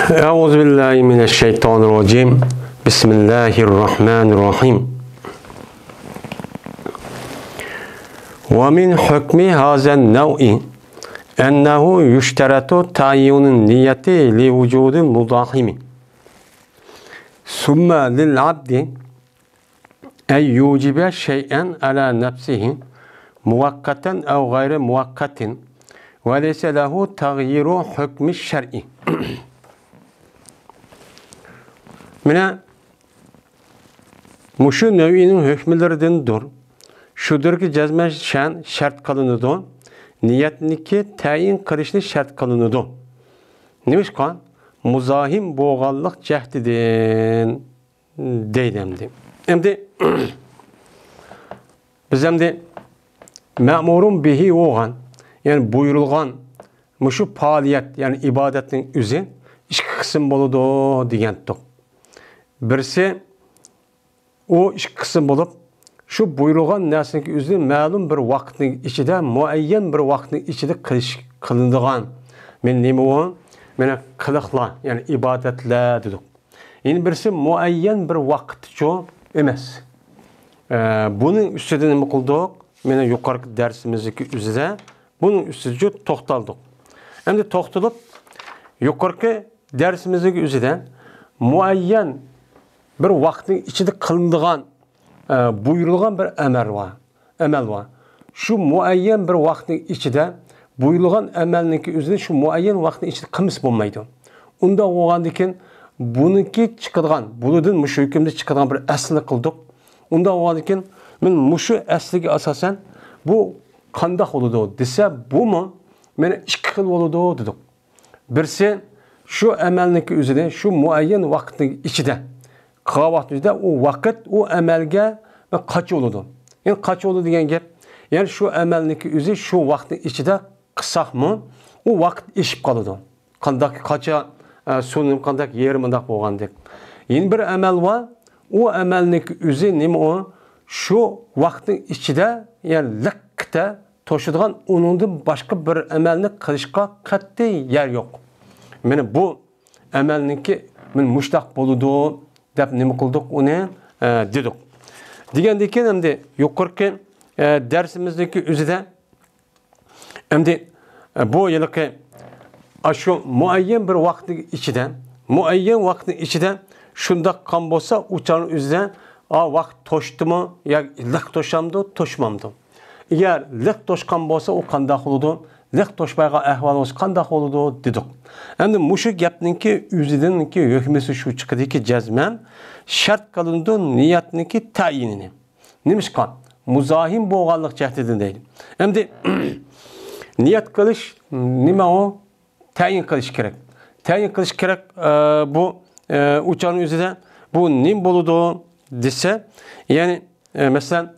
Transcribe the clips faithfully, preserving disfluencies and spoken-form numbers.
أعوذ بالله من الشيطان الرجيم. بسم الله الرحمن الرحيم. ومن حكم هذا النوع أنه يشترط تعيين النية لوجود مزاحم. ثم للعبد أن يوجب شيئا على نفسه مؤقتا أو غير مؤقت، وليس له تغيير حكم الشرع. مانا مۇشۇ نەۋئىنىڭ ھۆكمىلىرىدىندۇر. شۇدۇركى جەزمەن شەن شەرت قىلىنىدۇ. نىيەتنىكى تەيىن قىلىشنى شەرت قىلىنىدۇ. نېمىشقا؟ مۇزاھىم بولغانلىق جەھىتىدىن. دەيدۇ ئەمدى. ئەمدى بىز ئەمدى مەمۇرۇن بىھى بولغان، يەنى بۇيرۇلغان مۇشۇ پائالىيەت، يەنى ئىبادەتنىڭ ئۆزى ئىككى قىسىم بولىدۇ دېگەنتۇق. بىرسى، ئۇ ئىككى قىسىم بولۇپ، شۇ بۇيرۇلغان نەرسىنىڭ ئۆزى مەلۇم بىر ۋاقىتنىڭ ئىچىدە، مۇئەييەن بىر ۋاقىتنىڭ ئىچىدە قىلىش، قىلىنىدىغان، مەن نېمە ئۇ؟ مانا قىلىقلار، يەنى ئىبادەتلەر دېدۇق. يەنە بىرسى مۇئەييەن بىر ۋاقىتچۇ ئەمەس. ئە، بۇنىڭ ئۈستىدە نېمە قىلدۇق؟ مانا يۇقىرىقى دەرسىمىزدىكى ئۆزىدە بۇنىڭ ئۈستىدە توختالدۇق. ئەمدى توختىلىپ، يۇقىرىقى دەرسىمىزدىكى ئۆزىدە مۇئەييەن بىر ۋاقىتنىڭ ئىچىدە قىلىنىدىغان، ئە، بۇيرۇلغان بىر ئەمەل بار. ئەمەل بار. شۇ مۇئەييەن بىر ۋاقىتنىڭ ئىچىدە بۇيرۇلغان ئەمەلنىڭكى ئۆزىنى شۇ مۇئەييەن ۋاقىتنىڭ ئىچىدە قىلمىسا بولمايدۇ. ئۇنداق بولغاندىكىن بۇنىڭكى چىقىدىغان، بۇنىڭدىن مۇشۇ ھۆكۈمدە چىقىدىغان بىر ئەسلىنى قىلدۇق. ئۇنداق بولغاندىكىن مەن مۇشۇ ئەسلىگە ئاساسەن بۇ قانداق بولىدۇ دېسە، بۇمۇ مانا ئىككى خىل بولىدۇ دېدۇق. بىرسى، شۇ ئەمەلنىڭكى ئۆزىنى شۇ مۇئەييەن ۋاقىتنىڭ ئىچىدە قىلغان ۋاقتىمىزدا ئۇ ۋاقىت ئۇ ئەمەلگە بىر قاچا بولىدۇ. يەنى قاچا بولىدۇ دېگەن گەپ، يەنى شۇ ئەمەلنىڭكى ئۆزى شۇ ۋاقىتنىڭ ئىچىدە قىلساقمۇ، ئۇ ۋاقىت ئېشىپ قالىدۇ. قانداق قاچا، ئە، سۇنى قانداق يېرىم مۇنداق بولغاندەك. يەنە بىر ئەمەل بار، ئۇ ئەمەلنىڭكى ئۆزى نېمە ئۇ؟ شۇ ۋاقىتنىڭ ئىچىدە، يەنى لىققىتە توشىدىغان ئۇنىڭدىن باشقا بىر ئەمەلنى قىلىشقا قەتئىي يەر يوق. مانا بۇ ئەمەلنىڭكى مانا مۇشتاق بولىدۇ دەپ نېمە قىلدۇق ئۇنى، ئە، دېدۇق. دېگەندىن كېيىن ئەمدى يۇقىرىقى، ئە، دەرسىمىزنىڭكى ئۆزىدە ئەمدى، ئە، بۇ ھېلىقى ئاشۇ مۇئەييەن بىر ۋاقىتنىڭ ئىچىدە، مۇئەييەن ۋاقىتنىڭ ئىچىدە شۇنداق قىلغان بولسا، ئۇ چاغنىڭ ئۆزىدە، ئا، ۋاقىت توشتىمۇ ياكى لىق توشامدۇ، توشمامدۇ؟ ئەگەر لىق توشقان بولسا، ئۇ قانداق بولىدۇ؟ لىق توشمايدىغان ئەھۋال بولسا، قانداق بولىدۇ؟ دېدۇق. ئەمدى مۇشۇ گەپنىڭكى ئۆزىدىنكى ھۆكمىسى شۇ چىقىدىكى، جەزمەن شەرت قىلىنىدۇ نىيەتنىڭكى تەيىنىنى. نېمىشقا؟ مۇزاھىم بولغانلىق جەھىتىدىن دەيدۇ. ئەمدى نىيەت قىلىش نېمە ئۇ؟ تەيىن قىلىش كېرەك. تەيىن قىلىش كېرەك، ئە، بۇ، ئە، ئۇ چاغنىڭ ئۆزىدە بۇ نېمە بولىدۇ دېسە، يەنى، ئە، مەسىلەن،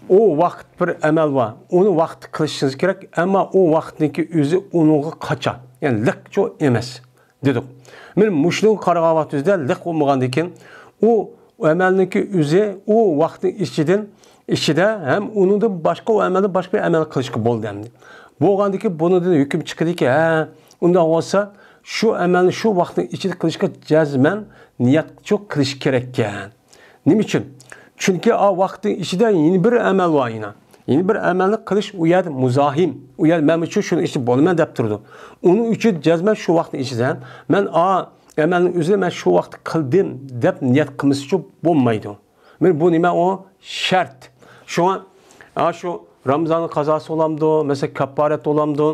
ئۇ ۋاقىت بىر ئەمەل بار، ئۇنى ۋاقىتتا قىلىشىڭىز كېرەك، ئەمما ئۇ ۋاقىتنىڭكى ئۆزى ئۇنىڭغا قاچا، يەنى لىقچۇ ئەمەس دېدۇق. مانا مۇشۇنىڭغا قارىغان ۋاقتىمىزدا لىق بولمىغاندىن كېيىن ئۇ ئەمەلنىڭكى ئۆزى ئۇ ۋاقىتنىڭ ئىچىدىن، ئىچىدە ھەم ئۇنىڭدىن باشقا ئۇ ئەمەلدىن باشقا بىر ئەمەل قىلىشقا بولدى ئەمدى. بولغاندىكىن بۇنىڭدىن ھۆكۈم چىقىدىكى، ھە، ئۇنداق بولسا شۇ ئەمەلنى شۇ ۋاقىتنىڭ ئىچىدە قىلىشقا جەزمەن نىيەتچۇ قىلىش كېرەككەن. نېمە ئۈچۈن؟ چۈنكى ئا ۋاقىتنىڭ ئىچىدە يەنە بىر ئەمەل بار يەنە. يەنە بىر ئەمەلنى قىلىش ئۇ يەردە مۇزاھىم. ئۇ يەردە مەن ئۈچۈن شۇنىڭ ئىچىدە بولىمەن دەپ تۇرىدۇ. ئۇنىڭ ئۈچۈن جەزمەن شۇ ۋاقىتنىڭ ئىچىدە مەن ئا ئەمەلنىڭ ئۆزىنى مەن شۇ ۋاقىتتا قىلدىم دەپ نىيەت قىلمىسىچۇ بولمايدۇ. مانا بۇ نېمە ئۇ؟ شەرت. شۇڭا، ھا، شۇ رامزاننىڭ قازاسى بولامدۇ، مەسىلەن، كاپپارەت بولامدۇ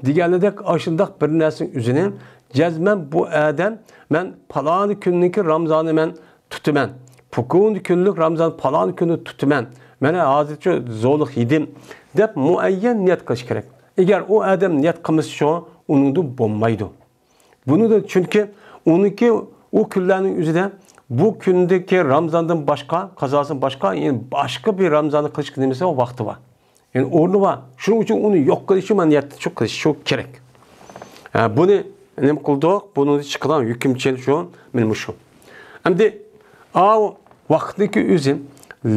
دېگەنلىدەك ئاشۇنداق بىر نەرسىنىڭ ئۆزىنى جەزمەن بۇ ئادەم مەن پالان كۈننىڭكى رامزاننى مەن تۇتىمەن، پۇكۇندە كۈنلۈك رامزان پالان كۈننى تۇتىمەن، مانا ھازىرچۇ زولۇق يېدىم دەپ مۇئەييەن نىيەت قىلىش كېرەك. ئەگەر ئۇ ئادەم نىيەت قىلمىسىچۇ ئۇنىڭدىن بولمايدۇ. بۇنىڭدا چۈنكى ئۇنىڭكى ئۇ كۈنلەرنىڭ ئۆزىدە بۇ كۈندىكى رامزاندىن باشقا، قازاسىدىن باشقا، يەنە باشقا بىر رامزاننى قىلىشقا نېمىسى بار، ۋاقتى بار. يەنى ئورنى بار. شۇنىڭ ئۈچۈن ئۇنى يوق قىلىشى، مانا نىيەتنى شۇ قىلىشى شۇ كېرەك. ھە، بۇنى نېمە قىلدۇق؟ بۇنىڭدا چىقىدىغان ھۆكۈم چەن شۇ، مانا مۇشۇ. ئەمدى ئاۋۇ ۋاقىتنىڭكى ئۆزى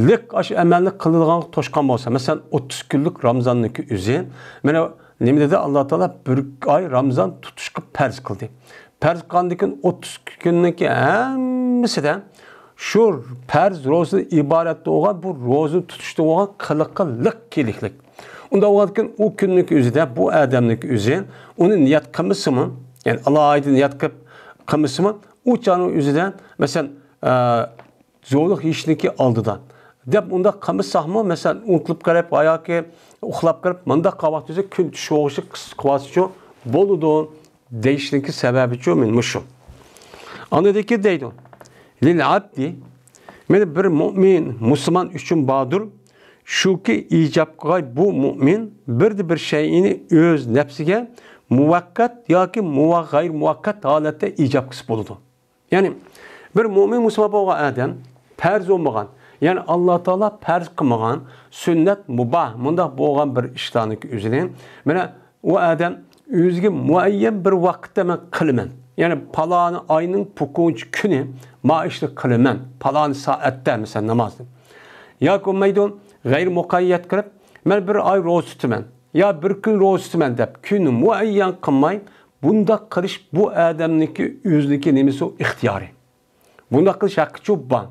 لىق ئاشۇ ئەمەلنى قىلىدىغانغا توشقان بولسا، مەسىلەن، ئوتتۇز كۈنلۈك رامزاننىڭكى ئۆزى، مانا نېمە دېدى؟ ئاللا تائالا بىر ئاي رامزان تۇتۇشقا پەرز قىلدى. پەرز قىلغاندىن كېيىن ئوتتۇز كۈننىڭكى ھەممىسىدە شۇ پەرز روزىدىن ئىبارەت بولغان بۇ روزىنى تۇتۇشتا بولغان قىلىققا لىق كېلىكلىك. ئۇنداق بولغاندىكىن ئۇ كۈننىڭكى ئۆزىدە بۇ ئادەمنىڭكى ئۆزى ئۇنى نىيەت قىلمىسىمۇ، يەنى ئالاھىدە نىيەت قىلىپ قىلمىسىمۇ، ئۇ چاغنىڭ ئۆزىدە، مەسىلەن، ئە، زورلۇق يېيىشنىڭكى ئالدىدا دەپ ئۇنداق قىلمىساقمۇ، مەسىلەن، ئۇنتۇلۇپ قېلىپ ياكى ئۇخلاپ قېلىپ، مۇنداق قىلغان ۋاقتىمىزدا كۈن چۈش بولغۇچە قىلسىچۇ بولىدۇ دېيىشنىڭكى سەۋەبىچۇ مەن مۇشۇ. ئاندىن كېيىن دەيدۇ، لىل ئابدى، مانا بىر مۇئمىن مۇسۇلمان ئۈچۈن باردۇر، شۇكى ئىجاب قىلغاي بۇ مۇئمىن بىردە بىر شەيئىنى ئۆز نەپسىگە مۇۋەققەت ياكى مۇۋا-، غەيرىي مۇۋەققەت ھالەتتە ئىجاب قىلسا بولىدۇ. يەنى بىر مۇئمىن مۇسۇلمان بولغان ئادەم پەرز بولمىغان، يەنى ئاللا تائالا پەرز قىلمىغان سۈننەت، مۇباھ، مۇنداق بولغان بىر ئىشلارنىڭكى ئۆزىنى، مانا ئۇ ئادەم ئۆزىگە مۇئەييەن بىر ۋاقىتتا مەن قىلىمەن. يەنى پالانى ئاينىڭ پۈكۈنچى كۈنى ما ئىشنى قىلىمەن، پالانى سائەتتە، مەسىلەن، نامازنى. ياكى بولمايدۇ، غەيرىي مۇقەييەت قىلىپ، مەن بىر ئاي روزا تۇتىمەن، يا بىر كۈن روزا تۇتىمەن دەپ كۈننى مۇئەييەن قىلماي، بۇنداق قىلىش بۇ ئادەمنىڭكى ئۆزىنىڭكى نېمىسى ئۇ ئىختىيارى. بۇنداق قىلىش ھەققىچۇ بار.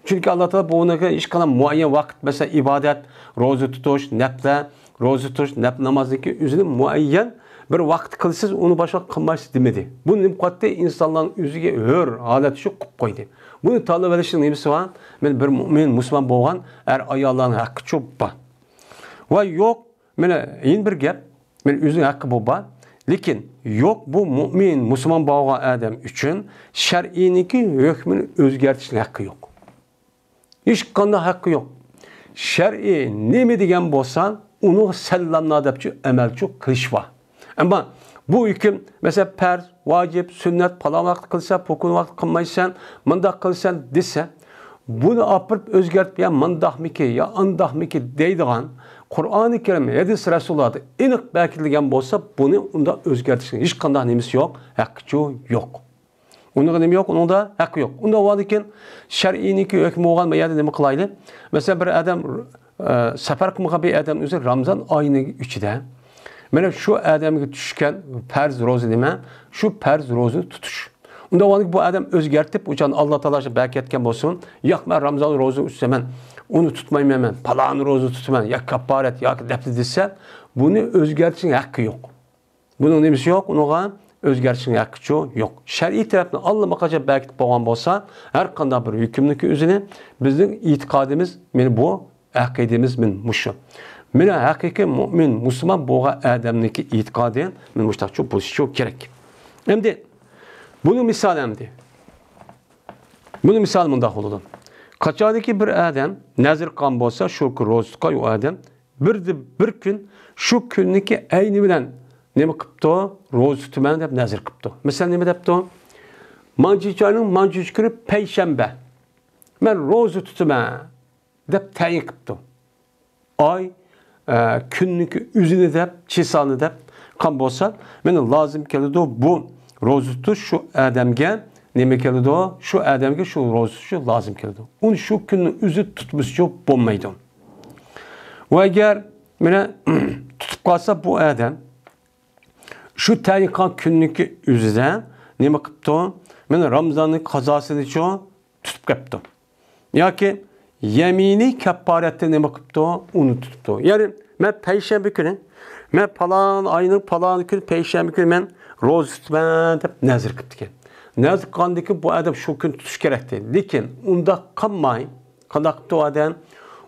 چۈنكى ئاللا تائالا بۇنىڭغا ھېچقانداق مۇئەييەن ۋاقىت، مەسىلەن، ئىبادەت، روزا تۇتۇش، نەپلە، روزا تۇتۇش، نەپلى نامازنىڭكى ئۆزىنى مۇئەييەن بىر ۋاقىت قىلىسىز، ئۇنى باشقا قىلمايسىز دېمىدى. بۇ نېمە قىلدى؟ ئىنسانلارنىڭ ئۆزىگە ھۆر ھالەت شۇ قىلىپ قويدى. بۇنى تاللىۋېلىشنىڭ نېمىسى بار؟ مەن بىر مۇئمىن، مۇسۇلمان بولغان ئەر ئاياللارنىڭ ھەققىچۇ بار. ۋە يوق، مانا يەنە بىر گەپ، مانا ئۆزىنىڭ ھەققى بۇ بار. لېكىن يوق، بۇ مۇئمىن، مۇسۇلمان بولغان ئادەم ئۈچۈن شەرئىينىڭكى ھۆكمىنى ئۆزگەرتىشنىڭ ھەققى يوق. ھېچقانداق ھەققى يوق. شەرئىي نېمە دېگەن بولسا، ئۇنىڭغا سەللەملا دەپچۇ ئەمەلچۇ قىلىش بار. ئەمما بۇ ھۆكۈم، مەسىلەن، پەرز، ۋاجىپ، سۈننەت، پالان ۋاقىت قىلسا، پوكۇن ۋاقىت قىلمايسەن، مۇنداق قىلسەن دېسە، بۇنى ئاپىرىپ ئۆزگەرتىپ، يا مۇنداقمىكى، يا ئانداقمىكى دەيدىغان قۇرئانى كەرىم، ھەدىس رەسۇلۇللاھدا ئېنىق بەكىتىلگەن بولسا، بۇنى ئۇنداق ئۆزگەرتىشنىڭ ھېچقانداق نېمىسى يوق، ھەققىچۇ يوق. ئۇنىڭغا نېمە يوق؟ ئۇنىڭدا ھەققى يوق. ئۇنداق بولغاندىكىن شەرئىينىڭكى ھۆكمى بولغان بۇ يەردە نېمە قىلايلى؟ مەسىلەن، بىر ئادەم، ئە، سەپەر قىلمىغان بىر ئادەم ئۆزى رامزان ئايىنىڭ ئىچىدە، مانا شۇ ئادەمگە چۈشكەن پەرز روزا نېمە؟ شۇ پەرز روزىنى تۇتۇش. ئۇنداق بولغاندىكىن بۇ ئادەم ئۆزگەرتىپ، ئۇچان ئاللا تائالا شۇ بەرىكەتكەن بولسۇن، ياق، مەن رامزان روزا تۇتىمەن، ئۇنى تۇتمايمەن، مەن پالان روزا تۇتىمەن، يا كاپپارەت، ياكى دەپلى دېسە، بۇنى ئۆزگەرتىشنىڭ ھەققى يوق. بۇنىڭ نېمىسى يوق؟ ئۇنىڭغا ئۆزگەرتىشنىڭ ھەققىچۇ يوق. شەرئىي تەرەپنى ئاللىماقاچان بەكىتىپ بولغان بولسا، ھەر قانداق بىر ھۆكۈمنىڭكى ئۆزىنى بىزنىڭ ئېتىقادىمىز، مانا بۇ ئەقىدىمىز مانا مۇشۇ. مانا ھەقىقىي مۇئمىن، مۇسۇلمان بولغان ئادەمنىڭكى ئېتىقادى مانا مۇشۇنداقچۇ بولۇشىچۇ كېرەك. ئەمدى بۇنىڭ مىسالى ئەمدى. بۇنىڭ مىسالى مۇنداق بولىدۇ. قاچانكى بىر ئادەم نەزىر قىلغان بولسا، شۇ كۈن روزا تۇتقان ئۇ ئادەم بىردە بىر كۈن شۇ كۈننىكى ئەينى بىلەن نېمە قىپتۇ؟ روزا تۇتىمەن دەپ نەزىر قىپتۇ. مىسال نېمە دەپتۇ؟ مانچىنچى ئاينىڭ مانچىنچى كۈنى پەيشەنبە. مەن روزا تۇتىمەن دەپ تەيىن قىپتۇ. ئاي، ئە، كۈننىكى ئۆزىنى دەپ، چىسانى دەپ قىلغان بولسا، مانا لازىم كېلىدۇ بۇ روزا تۇتۇش شۇ ئادەمگە نېمە كېلىدۇ؟ شۇ ئادەمگە شۇ روزا تۇتۇشى لازىم كېلىدۇ. ئۇنى شۇ كۈننىڭ ئۆزى تۇتمىسىچۇ بولمايدۇ. ۋە ئەگەر مانا تۇتۇپ قالسا بۇ ئادەم شۇ تەيىن قىلغان كۈننىڭكى ئۆزىدە نېمە قىپتۇ؟ مانا رامزاننىڭ قازاسىنىچۇ تۇتۇپ قېپتۇ. ياكى يەمىنىي كەپپارەتتە نېمە قىپتۇ؟ ئۇنى تۇتۇپتۇ. يەنى مەن پەيشەنبە كۈنى، مەن پالان ئاينىڭ پالان كۈنى پەيشەنبە كۈنى مەن روزا تۇتىمەن دەپ نەزىر قىپتىكەن. نەزىر قىلغاندىكىن بۇ ئادەم شۇ كۈنى تۇتۇش كېرەكتى. لېكىن ئۇنداق قىلماي، قانداق قىپتۇ ئادەم؟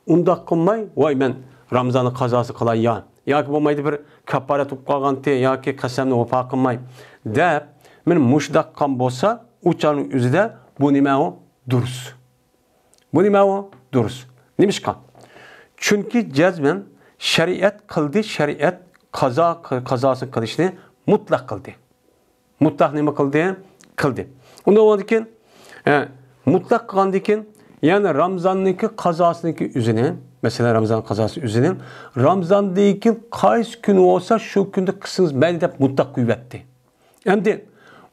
ئۇنداق قىلماي، ۋاي، مەن رامزاننىڭ قازاسى قىلاي يا، ياكى بولمايدۇ بىر كاپپارەت بولۇپ قالغانتى ياكى قەسەمنى ۋاپا قىلماي دەپ، مانا مۇشۇنداق قىلغان بولسا، ئۇ چاغنىڭ ئۆزىدە بۇ نېمە ئۇ؟ دۇرۇس. بۇ نېمە ئۇ؟ دۇرۇس. نېمىشقا؟ چۈنكى جەزمەن شەرىئەت قىلدى، شەرىئەت قازا، قازاسىنى قىلىشنى مۇتلەق قىلدى. مۇتلەق نېمە قىلدى؟ قىلدى. ئۇنداق بولغاندىكىن، ئە، مۇتلەق قىلغاندىكىن، يەنى رامزاننىڭكى قازاسىنىڭكى ئۆزىنى، مەسىلەن، رامزان قازاسى ئۆزىنى، رامزاندىكى قايسى كۈنى بولسا، شۇ كۈندە قىلسىڭىز مەيلى دەپ مۇتلەق قويۇۋەتتى. ئەمدى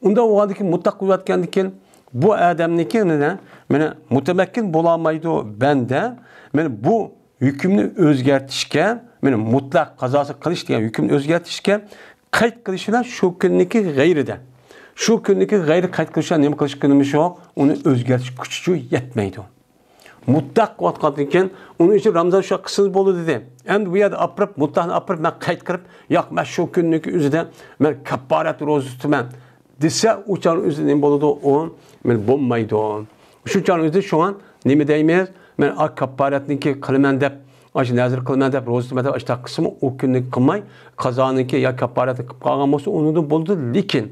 ئۇنداق بولغاندىكىن، مۇتلەق قويۇۋەتكەندىكىن، بۇ ئادەمنىڭكى مانا، مانا مۇتەمەككىن بولالمايدۇ بەندە، مانا بۇ ھۆكۈمنى ئۆزگەرتىشكە، مانا مۇتلەق قازاسى قىلىش دېگەن ھۆكۈمنى ئۆزگەرتىشكە قەيت قىلىش بىلەن شۇ كۈننىڭكى غەيرىدە، شۇ كۈندىكى غەيرىي قەيت قىلىش، نېمە قىلىش كۈنىمۇ يوق، ئۇنى ئۆزگەرتىش كۈچىچۇ يەتمەيدۇ. مۇتلەق قىلىۋاتقاندىن كېيىن، ئۇنىڭ ئۈچۈن رامىزان شۇ قىلسىڭىز بولىدۇ دېدى. ئەمدى بۇ يەردە ئاپىرىپ، مۇتلەقنى ئاپىرىپ، مەن قەيت قىلىپ، ياق، مەن شۇ كۈننىڭكى ئۆزىدە مەن كاپپارەت روزا تۇتىمەن دېسە، ئۇ چاغنىڭ ئۆزىدە نېمە بولىدۇ؟ ئۇ، مەن بولمايدۇ. شۇ چاغنىڭ ئۆزىدە شۇڭا نېمە دەيمىز؟ مەن ئا كاپپارەتنىكى قىلىمەن دەپ، ئاشۇ نەزىر قىلىمەن دەپ، روزا تۇتىمەن دەپ، ئاشۇنداق قىلسىمۇ، ئۇ كۈننى قىلماي، قازانىڭكى يا كاپپارەتنى قىلىپ قالغان بولسا، ئۇنىڭدىن بولىدۇ. لېكىن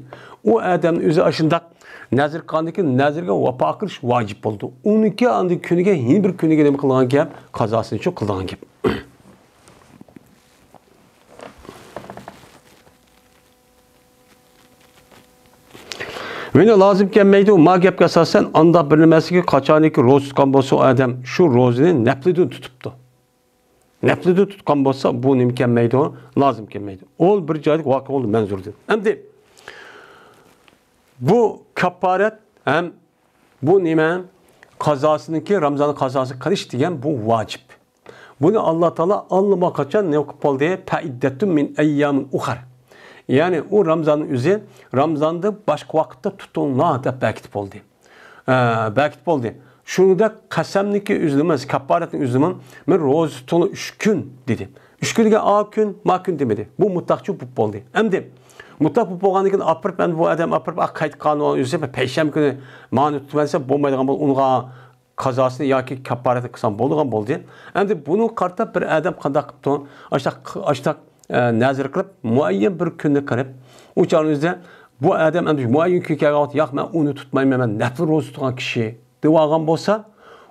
ئۇ ئادەم ئۆزى ئاشۇنداق نەزىر قىلغاندىن كېيىن، نەزىرگە ۋاپا قىلىش ۋاجىپ بولىدۇ. ئۇنىڭكى ئاندىن كۈنىگە، يەنە بىر كۈنىگە نېمە قىلغان گەپ؟ قازاسىنى شۇ قىلىدىغان گەپ. مېنى لازىم كەلمەيدۇ، ما گەپكە ئاساسەن، ئانداق بىر نېمەسىگە قاچانكى روزا تۇتقان بولسا، ئۇ ئادەم شۇ روزىنى نەپلىدىن تۇتۇپتۇ. نەپلىدىن تۇتقان بولسا، بۇ نېمە كەلمەيدۇ؟ لازىم كەلمەيدۇ. ئۇ بىر جايلىق ۋاقىت بولدى، مەنزۇردىن. ئەمدى بۇ كاپپارەت ھەم بۇ نېمە؟ قازاسىنىڭكى، رامزان قازاسى قىلىش دېگەن بۇ ۋاجىپ. بۇنى ئاللا تائالا ئاللىماقاچان نېمە قىلىپ بولدى؟ فەئىددەتۇن مىن ئەييامىن ئۇخەر. يەنى ئۇ رامزاننىڭ ئۆزى، رامزاندا باشقا ۋاقىتتا تۇتۇڭلار دەپ بەكىتىپ بولدى. ئە، بەكىتىپ بولدى. شۇنىڭدەك قەسەمنىڭكى ئۆزىمۇ، كاپپارەتنىڭ ئۆزىمۇ، مەن روزا تۇتۇڭلار ئۈچ كۈن دېدى. ئۈچ كۈنگە ئا كۈن، ما كۈن دېمىدى. بۇ مۇتلەقچۇ بولۇپ بولدى. ئەمدى مۇتلەق بولۇپ بولغاندىن كېيىن ئاپىرىپ، ئەمدى بۇ ئادەم ئاپىرىپ، ئا، قەيت قىلغان ئۆزى پەيشەنبە كۈنى مانى تۇتىمەن دېسە، بولمايدىغان بولدى. ئۇنىڭغا قازاسىنى ياكى كاپپارەتنى قىلسام بولىدىغان بولدى. ئەمدى بۇنىڭغا قارىتا بىر ئادەم قانداق قىپتۇ؟ ئاشتاق، ئاشتاق، ئە، نەزىر قىلىپ، مۇئەييەن بىر كۈننى قىلىپ، ئۇ چاغنىڭ ئۆزىدە بۇ ئادەم ئەمدى مۇئەييەن كۈن كەلگەن ۋاقىتتا، ياق، مەن ئۇنى تۇتمايمەن، مەن نەپلى روزا تۇتقان كىشى دەۋالغان بولسا،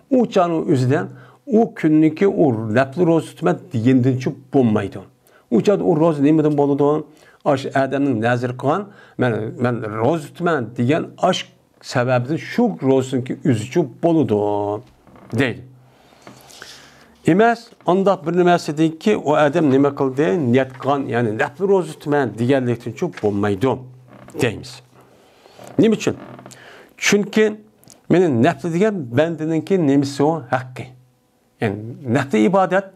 ئۇ چاغنىڭ ئۆزىدە ئۇ كۈننىكى ئۇ نەپلى روزا تۇتىمەن دېگەندىنچۇ بولمايدۇ. ئۇ چاغدا ئۇ روزا نېمىدىن بولىدۇ؟ ئاشۇ ئادەمنىڭ نەزىر قىلغان، مەن، مەن روزا تۇتىمەن دېگەن ئاشۇ سەۋەبىدىن شۇ روزىنىڭكى ئۆزىچۇ بولىدۇ، دەيدۇ. ئەمەس، ئانداق بىر نېمەسىدىنكى ئۇ ئادەم نېمە قىلدى؟ نىيەت قىلغان، يەنى نەپلى روزا تۇتىمەن دېگەنلىكتىنچۇ بولمايدۇ، دەيمىز. نېمە ئۈچۈن؟ چۈنكى مېنى نەپلى دېگەن بەندىنىڭكى نېمىسى ئۇ؟ ھەققى. يەنى نەپلى ئىبادەت،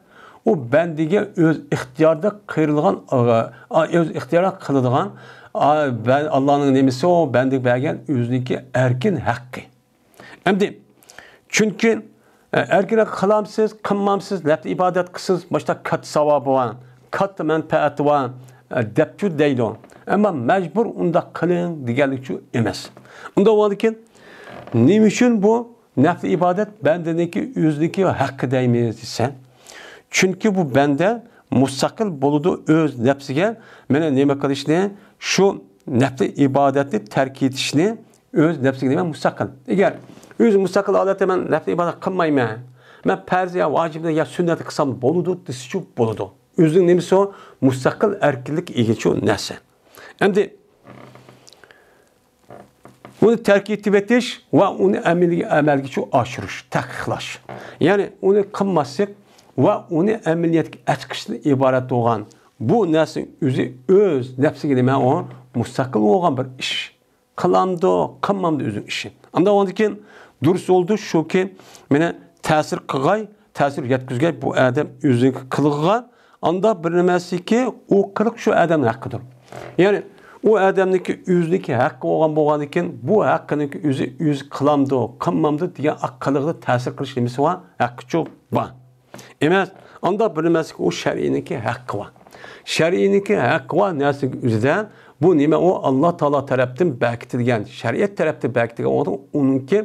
ئۇ بەندىگە ئۆز ئىختىيارىدا قىلىدىغان، ئا، ئۆز ئىختىيارىدا قىلىدىغان، ئا، بەن-، ئاللانىڭ نېمىسى ئۇ؟ بەندىگە بەرگەن ئۆزىنىڭكى ئەركىن ھەققى. ئەمدى، چۈنكى، ئە، ئەركىن ھەققى قىلامسىز، قىلمامسىز، نەپلى ئىبادەت قىلسىڭىز، مۇشۇنداق كاتتا ساۋابى بار، كاتتا مەنپەئەتى بار، ئە، دەپچۇ دەيدۇ. ئەمما مەجبۇر ئۇنداق قىلىڭ دېگەنلىكچۇ ئەمەس. ئۇنداق بولغاندىكىن، نېمە ئۈچۈن بۇ نەپلى ئىبادەت بەندىنىڭكى ئۆزىنىڭكى ھەققى دەيمىز دېسە، چۈنكى بۇ بەندە مۇستەقىل بولىدۇ ئۆز نەپسىگە، مانا نېمە قىلىشنى، شۇ نەپلى ئىبادەتنى تەرك ئېتىشنى ئۆز نەپسىگە نېمە مۇستەقىل. ئەگەر ئۆزى مۇستەقىل ھالەتتە مەن نەپلى ئىبادەت قىلمايمەن، مەن پەرز يا ۋاجىپنى يا سۈننەتنى قىلسام بولىدۇ دېسىچۇ بولىدۇ. ئۆزىنىڭ نېمىسى ئۇ؟ مۇستەقىل ئەركىنلىك ئىگىچۇ نەرسە. ئەمدى ئۇنى تەرك ئېتىۋېتىش ۋە ئۇنى ئەمەلگە، ئەمەلگىچۇ ئاشۇرۇش، تەھقىقلەش. يەنى ئۇنى قىلماسلىق ۋە ئۇنى ئەمەلىيەتكە ئەتكۈزۈشتىن ئىبارەت بولغان بۇ نەرسىنىڭ ئۆزى ئۆز نەپسىگە نېمە ئۇ؟ مۇستەقىل بولغان بىر ئىش. قىلامدۇ، قىلمامدۇ ئۆزىنىڭ ئىشى. ئانداق بولغاندىن كېيىن دۇرۇس يولدا شۇكى، مانا تەسىر قىلغاي، تەسىر يەتكۈزگەي بۇ ئادەم ئۆزىنىڭ قىلىقىغا، ئانداق بىر نېمەسىكى، ئۇ قىلىق شۇ ئادەمنىڭ ھەققىدۇر. يەنى ئۇ ئادەمنىڭكى ئۆزىنىڭكى ھەققى بولغان بولغاندىن كېيىن، بۇ ھەققىنىڭكى ئۆزى، ئۆزى قىلامدۇ، قىلمامدۇ دېگەن قىلىقىدا تەسىر قىلىش نېمىسى بار؟ ھەققىچۇ بار. ئەمەس، ئانداق بىر نېمەسىكى، ئۇ شەرئىينىڭكى ھەققى بار. شەرئىينىڭكى ھەققى بار نەرسىنىڭ ئۆزىدە بۇ نېمە ئۇ؟ ئاللا تائالا تەرەپتىن بەكىتىلگەن، شەرىئەت تەرەپتىن بەكىتىلگەن، ئۇنىڭكى،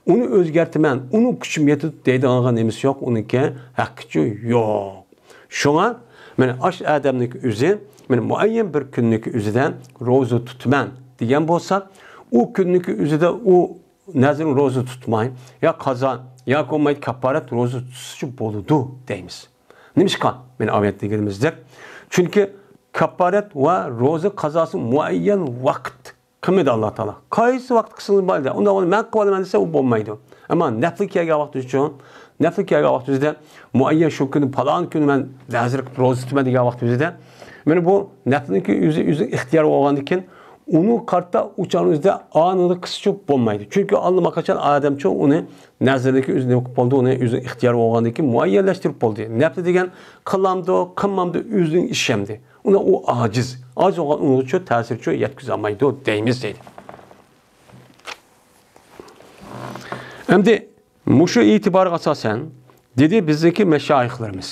ئۇنى ئۆزگەرتىمەن، ئۇنىڭ كۈچۈم يېتىدۇ دەيدىغانغا نېمىسى يوق، ئۇنىڭكى ھەققىچۇ يوق. شۇڭا، مانا ئاشۇ ئادەمنىڭكى ئۆزى، مانا مۇئەييەن بىر كۈننىڭكى ئۆزىدە روزا تۇتىمەن دېگەن بولسا، ئۇ كۈننىڭكى ئۆزىدە ئۇ نەزىرىڭ روزا تۇتماي، يا قازا، ياكى بولمايدۇ كاپپارەت روزا تۇتسىچۇ بولىدۇ دەيمىز. نېمىشقا؟ مانا ئايەتتە دېگىنىمىزدەك، چۈنكى كاپپارەت ۋە روزا قازاسى مۇئەييەن ۋاقىت قىلمىدى ئاللا تائالا. قايسى ۋاقىت قىلسىڭىز مايلى، ئۇنداق بولمىسا مەن قىلىۋالىمەن دېسە، ئۇ بولمايدۇ. ئەمما نەپلى كەلگەن ۋاقتىچۇ، نەپلى كەلگەن ۋاقتىمىزدا مۇئەييەن شۇ كۈنى، پالان كۈنى مەن نەزىر قىلىپ روزا تۇتىمەن دېگەن ۋاقتىمىزدا، مانا بۇ نەپلىنىڭكى ئۆزى، ئۆزى ئىختىيار بولغاندىن كېيىن، ئۇنىڭ قارىتا ئۇ چاغنىڭ ئۆزىدە ئانىدا قىلسىچۇ بولمايدۇ. چۈنكى ئاللىماقاچان ئادەمچۇ ئۇنى نەزىرنىڭكى ئۆزى نېمە قىلىپ بولدى، ئۇنى ئۆزى ئىختىيار بولغاندىن كېيىن مۇئەييەنلەشتۈرۈپ بولدى. نەپلى دېگەن قىلامدۇ، قىلمامدۇ ئۆزىنىڭ ئىشى ئەمدى. ئۇنى ئۇ ئاجىز. ئاجىز بولغان ئۇنىڭغىچۇ تەسىرچۇ يەتكۈزەلمەيدۇ دەيمىز دەيدۇ. ئەمدى مۇشۇ ئېتىبارغا ئاساسەن، دېدى بىزنىڭكى مەشايىخلىرىمىز.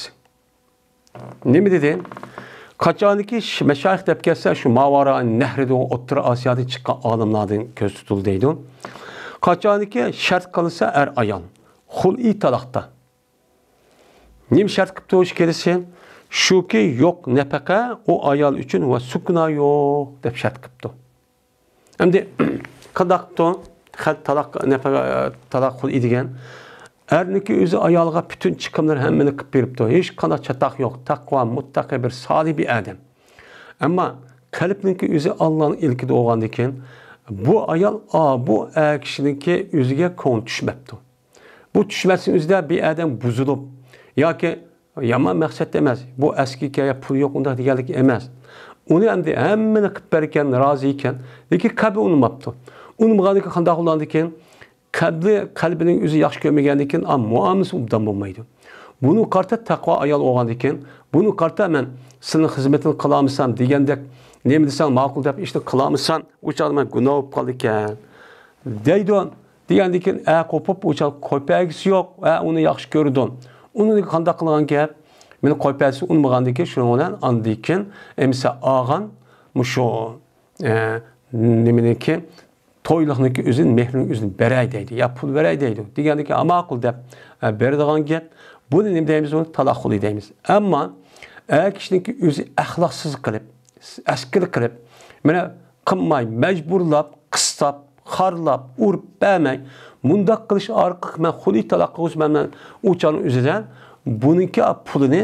نېمە دېدى؟ قاچانكى ش-، مەشايىخ دەپ كەلسە، شۇ ماۋارا نەھرىدە ئوتتۇرا ئاسىيادىن چىققان ئالىملاردىن كۆز تۇتۇلدى دەيدۇ. قاچانكى شەرت قىلسا ئەر-ئايال، خۇلئى تالاقتا. نېمە شەرت قىپتۇ ئىككىلىسى؟ شۇكى، يوق نەپەقە ئۇ ئايال ئۈچۈن ۋە سۇكنا يوق دەپ شەرت قىپتۇ. ئەمدى قانداق قىپتۇ؟ خەت تالاق، نەپەقە، تالاق خۇلئى دېگەن. ئەرنىڭكى ئۆزى ئايالىغا پۈتۈن چىقىملىرى ھەممىنى قىلىپ بېرىپتۇ. ھېچقانداق چاتاق يوق. تەقۋا، مۇتتەقى بىر سالىھ بىر ئادەم. ئەمما قەلبنىڭكى ئۆزى ئاللانىڭ ئىلكىدە بولغاندىكىن، بۇ ئايال، ئا، بۇ ئەر كىشىنىڭكى ئۆزىگە كۆڭلى چۈشمەپتۇ. بۇ چۈشمەسنىڭ ئۆزىدە بىر ئادەم بۇزۇلۇپ ياكى يامان مەقسەتتە ئەمەس، بۇ ئەسكى ئىكەن يا پۇلى يوق ئۇنداق دېگەنلىك ئەمەس. ئۇنى ئەمدى ھەممىنى قىلىپ بەرگەن، رازى ئىكەن، لېكىن قەلبى ئۇنىماپتۇ. ئۇنىمىغاندىكىن قانداق بولغاندىكىن، قەلبى، قەلبىنىڭ ئۆزى ياخشى كۆرمىگەندىكىن، ئا، مۇئامىلىسى ئوبدان بولمايدۇ. بۇنىڭغا قارىتا تەقۋا ئايال بولغاندىكىن، بۇنىڭغا قارىتا مەن سېنىڭ خىزمىتىڭنى قىلالمىسام دېگەندەك، نېمە دېسەڭ ماقۇل دەپ ئىشنى قىلالمىسام، ئۇ چاغدا مەن گۇناھ بولۇپ قالىدىكەن دەيدۇ. دېگەندىكىن، ئە، قوپۇپ، ئۇ چاغ قويۇپ بەرگۈسى يوق، ئە، ئۇنى ياخشى كۆرىدۇ. ئۇنى قانداق قىلغان گەپ؟ مېنى قويۇپ بەرسە ئۇنىمىغاندىكىن، شۇنىڭ بىلەن ئاندىكىن ئەمسە ئالغان مۇشۇ، ئە، نېمىنىڭكى، تويلۇقنىڭكى ئۆزىنى، مېھرىنىڭ ئۆزىنى بېرەي دەيدۇ، يا پۇل بېرەي دەيدۇ. دېگەندىكىن، ئا، ماقۇل دەپ، ئە، بېرىدىغان گەپ. بۇنى نېمە دەيمىز؟ بۇنى تالاق خۇلئى دەيمىز. ئەمما ئەر كىشىنىڭكى ئۆزى ئەخلاقسىز قىلىپ، ئەسكىلىك قىلىپ، مانا قىلماي، مەجبۇرلاپ، قىستاپ، خارلاپ، ئۇرۇپ بەرمەي، مۇنداق قىلىش ئارقىلىق مەن خۇلئى تالاق قىلغۇچىمەن، مەن ئۇ چاغنىڭ ئۆزىدە بۇنىڭكى پۇلىنى،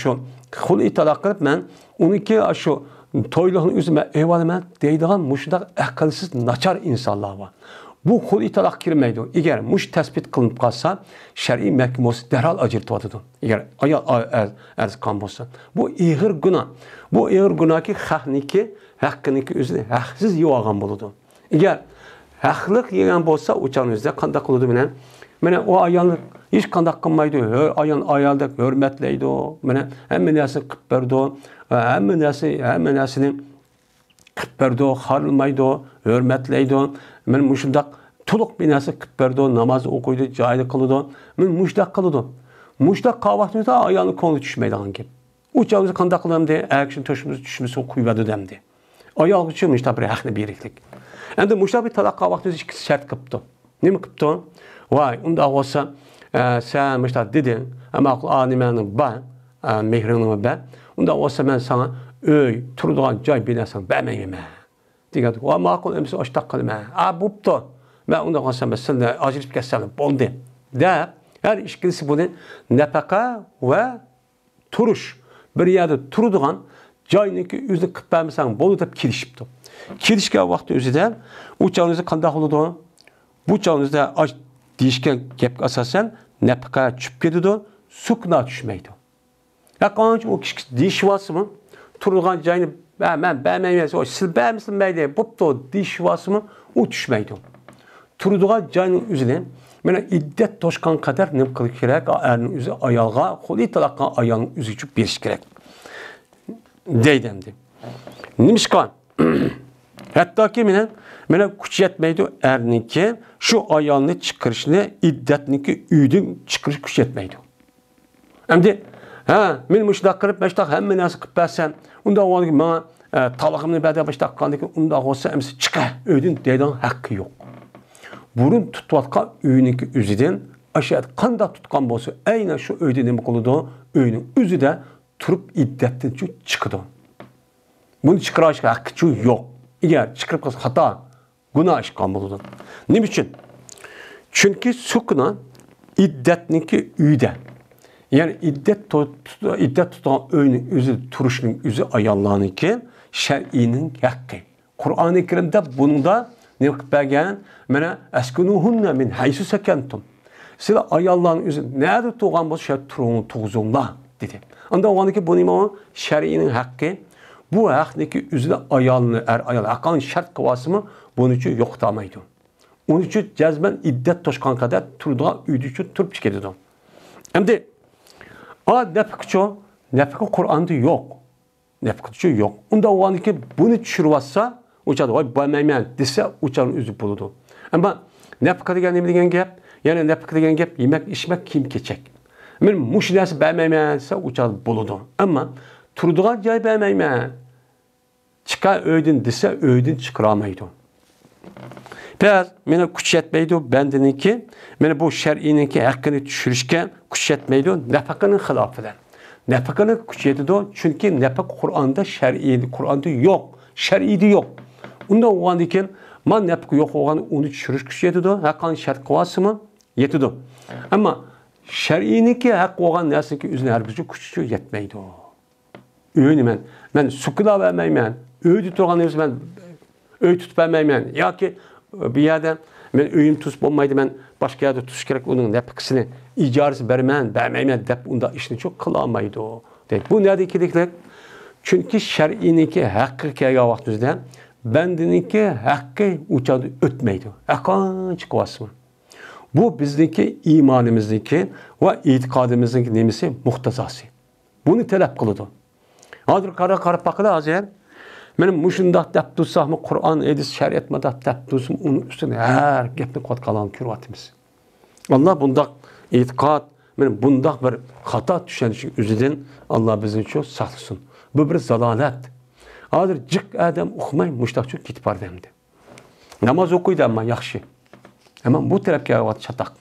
شۇ خۇلئى تالاق قىلىپ، مەن ئۇنىڭكى شۇ تويلۇقنى ئۆزۈم ئېلىۋالىمەن دەيدىغان مۇشۇنداق ئەقىلسىز، ناچار ئىنسانلار بار. بۇ خۇلئى تالاق كىرمەيدۇ. ئەگەر مۇشۇ تەسبىت قىلىنىپ قالسا، شەرئىي مەھكىمە بولسا، دەرھال ئاجرىتىۋاتىدۇ. ئەگەر ئايال ئەرز، ئەرز قىلغان بولسا، بۇ ئېغىر گۇناھ. بۇ ئېغىر گۇناھكى خەقنىڭكى ھەققىنىڭكى ئۆزىنى ھەقسىز يېۋالغان بولىدۇ. ئەگەر ھەقلىق يېگەن بولسا، ئۇ چاغنىڭ ئۆزىدە قانداق قىلىدۇ بىلەن؟ مانا ئۇ ئايالنى ھېچقانداق قىلمايدۇ. ھۆ-، ئايال ئايالدەك ھۆرمەتلەيدۇ. مانا ھەممە نەرسىنى قىلىپ بېرىدۇ. ھەممە نەرسە، ھەممە نەرسىنى قىلىپ بېرىدۇ، خارلىمايدۇ، ھۆرمەتلەيدۇ. مانا مۇشۇنداق تولۇق بىر نەرسە قىلىپ بېرىدۇ، ناماز ئوقۇيدۇ، جايىدا قىلىدۇ. مانا مۇشۇنداق قىلىدۇ. مۇشۇنداق قىلغان ۋاقتىمىزدا ئايالنىڭ كۆڭلى چۈشمەيدىغان گەپ. ئۇ چاغ بىز قانداق قىلامدى؟ ئەر كىشىنى چۈشمىسە، چۈشمىسە قويۇۋەردى دەمدى. ئايالغىچۇ مۇشۇنداق بىر ھەقنى بېرىكلىك. ئەمدى مۇشۇنداق بىر تالاق قىلغان ۋاقتىمىزدا ئىككىسى شەرت قىپتۇ. نېمە قىپتۇ؟ ۋاي، ئۇنداق بولسا، ئە، سەن مۇشۇنداق دېدىڭ، ئەمما ماقۇل، ئا، نېمەڭ بار، ئە، مېھرىڭنى بەر. ئۇنداق بولسا مەن ساڭا ئۆي، تۇرىدىغان جاي، بىر نەرسەڭ بەرمەيمەن دېگەندىكىن، ۋا ماقۇل، ئەمىسە ئاشتاق قىلىمەن. ئا، بوپتۇ. مەن ئۇنداق قىلسام، مەن سىلىنى ئاجرىتىپ كەتسەم بولدى، دەپ، ھەر ئىككىلىسى بۇنى نەپەقە ۋە تۇرۇش، بىر يەردە تۇرىدىغان جاينىڭكى ئۆزىنى قىلىپ بەرمىسەڭ بولدى دەپ كېلىشىپتۇ. كېلىشكەن ۋاقتى ئۆزىدە ئۇ چاغنىڭ ئۆزى قانداق بولىدۇ؟ بۇ چاغنىڭ ئۆزىدە ئاش دېيىشكەن گەپكە ئاساسەن نەپەقە چۈشۈپ كېتىدۇ، سۇكنا چۈشمەيدۇ. ھەر قانچە ئۇ كىشى دېيىشىۋالسىمۇ، تۇرىدىغان جاينى، ھە، مەن بەرمەيمەن، سىلە بەرمىسىمۇ مەيلى، بوپتۇ، دېيىشىۋالسىمۇ، ئۇ چۈشمەيدۇ. تۇرىدىغان جاينىڭ ئۆزىنى، مانا، ئىددەت توشقان قەدەر نېمە قىلىش كېرەك؟ ئەرنىڭ ئۆزى ئايالغا، خۇلئى تالاق قىلغان ئايالنىڭ ئۆزىگە بېرىش كېرەك. دەيدۇ ئەمدى. نېمىشقا؟ ھەتتاكى مانا، مانا كۈچى يەتمەيدۇ ئەرنىڭكى شۇ ئايالنى چىقىرىشنى، ئىددەتنىڭكى ئۆيدىن چىقىرىش كۈچى يەتمەيدۇ. ئەمدى، ھە، مەن مۇشۇنداق قىلىپ، مۇشۇنداق ھەممە نەرسە قىلىپ بەرسەم، ئۇنداق بولغاندىكىن ماڭا، ئە، تالىقىمنى بەر دەپ مۇشۇنداق قىلغاندىكىن، ئۇنداق بولسا ئەمىسە چىقە ئۆيدىن دەيدىغان ھەققى يوق. بۇرۇن تۇتۇۋاتقان ئۆينىڭكى ئۆزىدىن ئاشۇ يەردە قانداق تۇتقان بولسا، ئەينەن شۇ ئۆيدە نېمە قىلىدۇ؟ ئۆينىڭ ئۆزىدە تۇرۇپ ئىددەتتىن چىقىدۇ. بۇنى چىقىرىش ھەققىچۇ يوق. ئەگەر چىقىرىپ قالسا خاتا، گۇناھ ئىش قىلغان بولىدۇ. نېمە ئۈچۈن؟ چۈنكى سۇكنا ئىددەتنىڭكى ئۆيىدە. يەنى ئىددەت تو-، تۇت-، ئىددەت تۇتىدىغان ئۆينىڭ ئۆزىدە تۇرۇشنىڭ ئۆزى ئاياللارنىڭكى شەرئىينىڭ ھەققى. قۇرئانى كەرىمدە بۇنىڭدا نېمە قىلىپ بەرگەن؟ مانا، ئەسكۇنۇھۇننە مىن ھەيسۇ سەكەنتۇم. سىلەر ئاياللارنىڭ ئۆزى نەدە تۇرغان بولسا، شۇ يەردە تۇرۇڭ، تۇرغۇزۇڭلار، دېدى. ئاندا بولغاندىكىن بۇ نېمە؟ شەرئىينىڭ ھەققى. بۇ ھەقنىكى ئۆزىنى ئايالنى، ئەر ئايال ھەققانى شەرت قىلىۋالسىمۇ، بۇنىڭچۇ يوقىتالمايدۇ. ئۇنىڭچۇ جەزمەن ئىددەت توشقان قەدەر تۇرىدىغان ئۆيدىچۇ تۇرۇپ چىقىدۇ. ئەمدى، ئا، نەپىقىچۇ؟ نەپىقە قۇرئاندا يوق. نەپىقىچۇ يوق. ئۇنداق بولغاندىكىن بۇنى چۈشۈرۈۋاتسا، ئۇ چاغدا، ۋاي، بەرمەيمەن دېسە، ئۇ چاغنىڭ ئۆزى بولىدۇ. ئەمما نەپىقە دېگەن نېمە دېگەن گەپ؟ يەنى نەپىقە دېگەن گەپ يېمەك، ئىچمەك، كىيىم-كېچەك. مەن مۇشۇ نەرسە بەرمەيمەن دېسە، ئۇ چاغدا بولىدۇ. ئەمما تۇرىدىغان جاي بەرمەيمەن، چىقار ئۆيدىن دېسە، ئۆيدىن چىقىرالمايدۇ. بەس، مېنىڭ كۈچ يەتمەيدۇ، بەندىنىڭكى، مېنىڭ بۇ شەرئىينىڭكى ھەققىنى چۈشۈرۈشكە كۈچ يەتمەيدۇ، نەپىقىنىڭ خىلاپى بىلەن. نەپىقىنىڭ كۈچى يېتىدۇ، چۈنكى نەپىقە قۇرئاندا شەرئىي، قۇرئاندا يوق، شەرئىيدە يوق. ئۇنداق بولغاندىكىن، ما نەپىقە يوق بولغان، ئۇنى چۈشۈرۈش كۈچى يېتىدۇ، ھەققانى شەرت قىلىۋالسىمۇ يېتىدۇ. ئەمما شەرئىينىڭكى ھەق بولغان نەرسىنىڭكى ئۆزىنى ھەرگىزچە كۈچى يەتمەيدۇ. ئۆينى مەن، مەن سۇكىلا بەرمەيمەن، ئۆيدە تۇرغان ئۆزى مەن ئۆي تۇتۇپ بەرمەيمەن ياكى بۇ يەردە مەن ئۆيۈم تۇتۇپ بولمايدۇ، مەن باشقا يەردە تۇتۇش كېرەك، ئۇنىڭ نەپىقىسىنى، ئىجارىسى بەرمەن، بەرمەيمەن دەپ ئۇنداق ئىشنىچۇ قىلالمايدۇ. دەيدۇ. بۇ نەدىن كېلىدىكىلىك؟ چۈنكى شەرئىينىڭكى ھەققىگە كەلگەن ۋاقتىمىزدا بەندىنىڭكى ھەققى ئۇ چاغدا ئۆتمەيدۇ. ھەققانچە قىلىۋاتسىمۇ. بۇ بىزنىڭكى ئىمانىمىزنىڭكى ۋە ئېتىقادىمىزنىڭكى نېمىسى؟ مۇقتەزاسى. بۇنى تەلەپ قىلىدۇ. ھازىر قارا-، قاراپ باققىلى ھازىر. مانا مۇشۇنداق دەپ تۇرساقمۇ، قۇرئان، ھەدىس، شەرىئەت مۇنداق دەپ تۇرسىمۇ، ئۇنىڭ ئۈستىدىن ھەر گەپنى قىلىۋاتقانلارنى كۆرۈۋاتىمىز. ئاللا بۇنداق ئېتىقاد، مانا بۇنداق بىر خاتا چۈشەنچە ئۆزىدىن ئاللا بىزنى شۇ ساقلىسۇن. بۇ بىر زالالەت. ھازىر جىق ئادەم ئۇقماي مۇشۇنداق چۈشۈپ كېتىپ باردى ئەمدى. ناماز ئوقۇيدۇ ئەمما ياخشى. ئەمما بۇ تەرەپكە كەلگەن ۋاقىت چاتاق.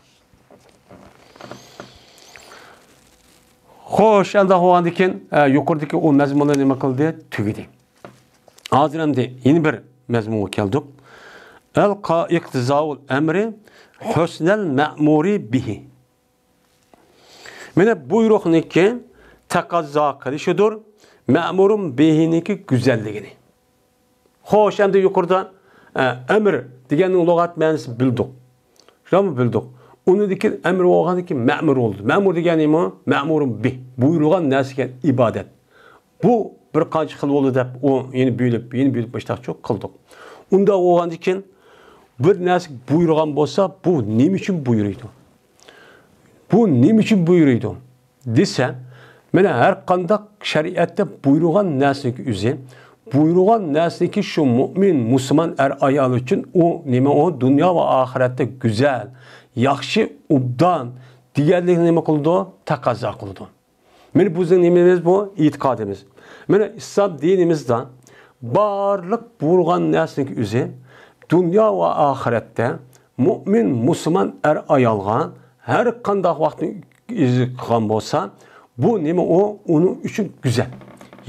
خوش، ئەمدى بولغاندىن كېيىن، ئە، يۇقىرىدىكى ئۇ مەزمۇنلار نېمە قىلدى؟ تۈگىدى. ھازىر ئەمدى يەنە بىر مەزمۇنغا كەلدۇق. ئەل قا-، ئىقتىزاۋۇل ئەمرى ھۆسنەل مەمۇرى بىھى. مانا بۇيرۇقنىڭكى تەقەززا قىلىشىدۇر، مەمۇرۇن بىھىنىڭكى گۈزەللىكىنى. خوش، ئەمدى يۇقىرىدا، ئە، ئەمر دېگەننىڭ لۇغەت مەنىسىنى بىلدۇق. شۇنداقمۇ بىلدۇق. ئۇنىڭدىن كېيىن ئەمر بولغاندىن كېيىن مەمۇر بولدى. مەمۇر دېگەن نېمە؟ مەمۇرۇن بىھ. بۇيرۇلغان نەرسىگە ئىبادەت. بۇ بىر قانچە خىل بولدى دەپ، ئۇ يەنە بۆلۈپ، يەنە بۆلۈپ مۇشۇنداقچۇ قىلدۇق. ئۇنداق بولغاندىن كېيىن بىر نەرسە بۇيرۇغان بولسا، بۇ نېمە ئۈچۈن بۇيرۇيدۇ؟ بۇ نېمە ئۈچۈن بۇيرۇيدۇ دېسە، مانا ھەر قانداق شەرىئەتتە بۇيرۇغان نەرسىنىڭكى ئۆزى، بۇيرۇغان نەرسىنىڭكى شۇ مۇئمىن، مۇسۇلمان ئەر-ئايال ئۈچۈن ئۇ نېمە ئۇ دۇنيا ۋە ئاخىرەتتە گۈزەل، ياخشى، ئوبدان دېگەنلىكنى نېمە قىلىدۇ؟ تەقەززا قىلىدۇ. مانا بۇ بىزنىڭ نېمىمىز بۇ؟ ئېتىقادىمىز. مانا ئىسلام دىنىمىزدا بارلىق بۇيرۇغان نەرسىنىڭكى ئۆزى دۇنيا ۋە ئاخىرەتتە مۇئمىن، مۇسۇلمان ئەر-ئايالغا ھەر قانداق ۋاقىتنى ئىزدىن قىلغان بولسا، بۇ نېمە ئۇ؟ ئۇنىڭ ئۈچۈن گۈزەل.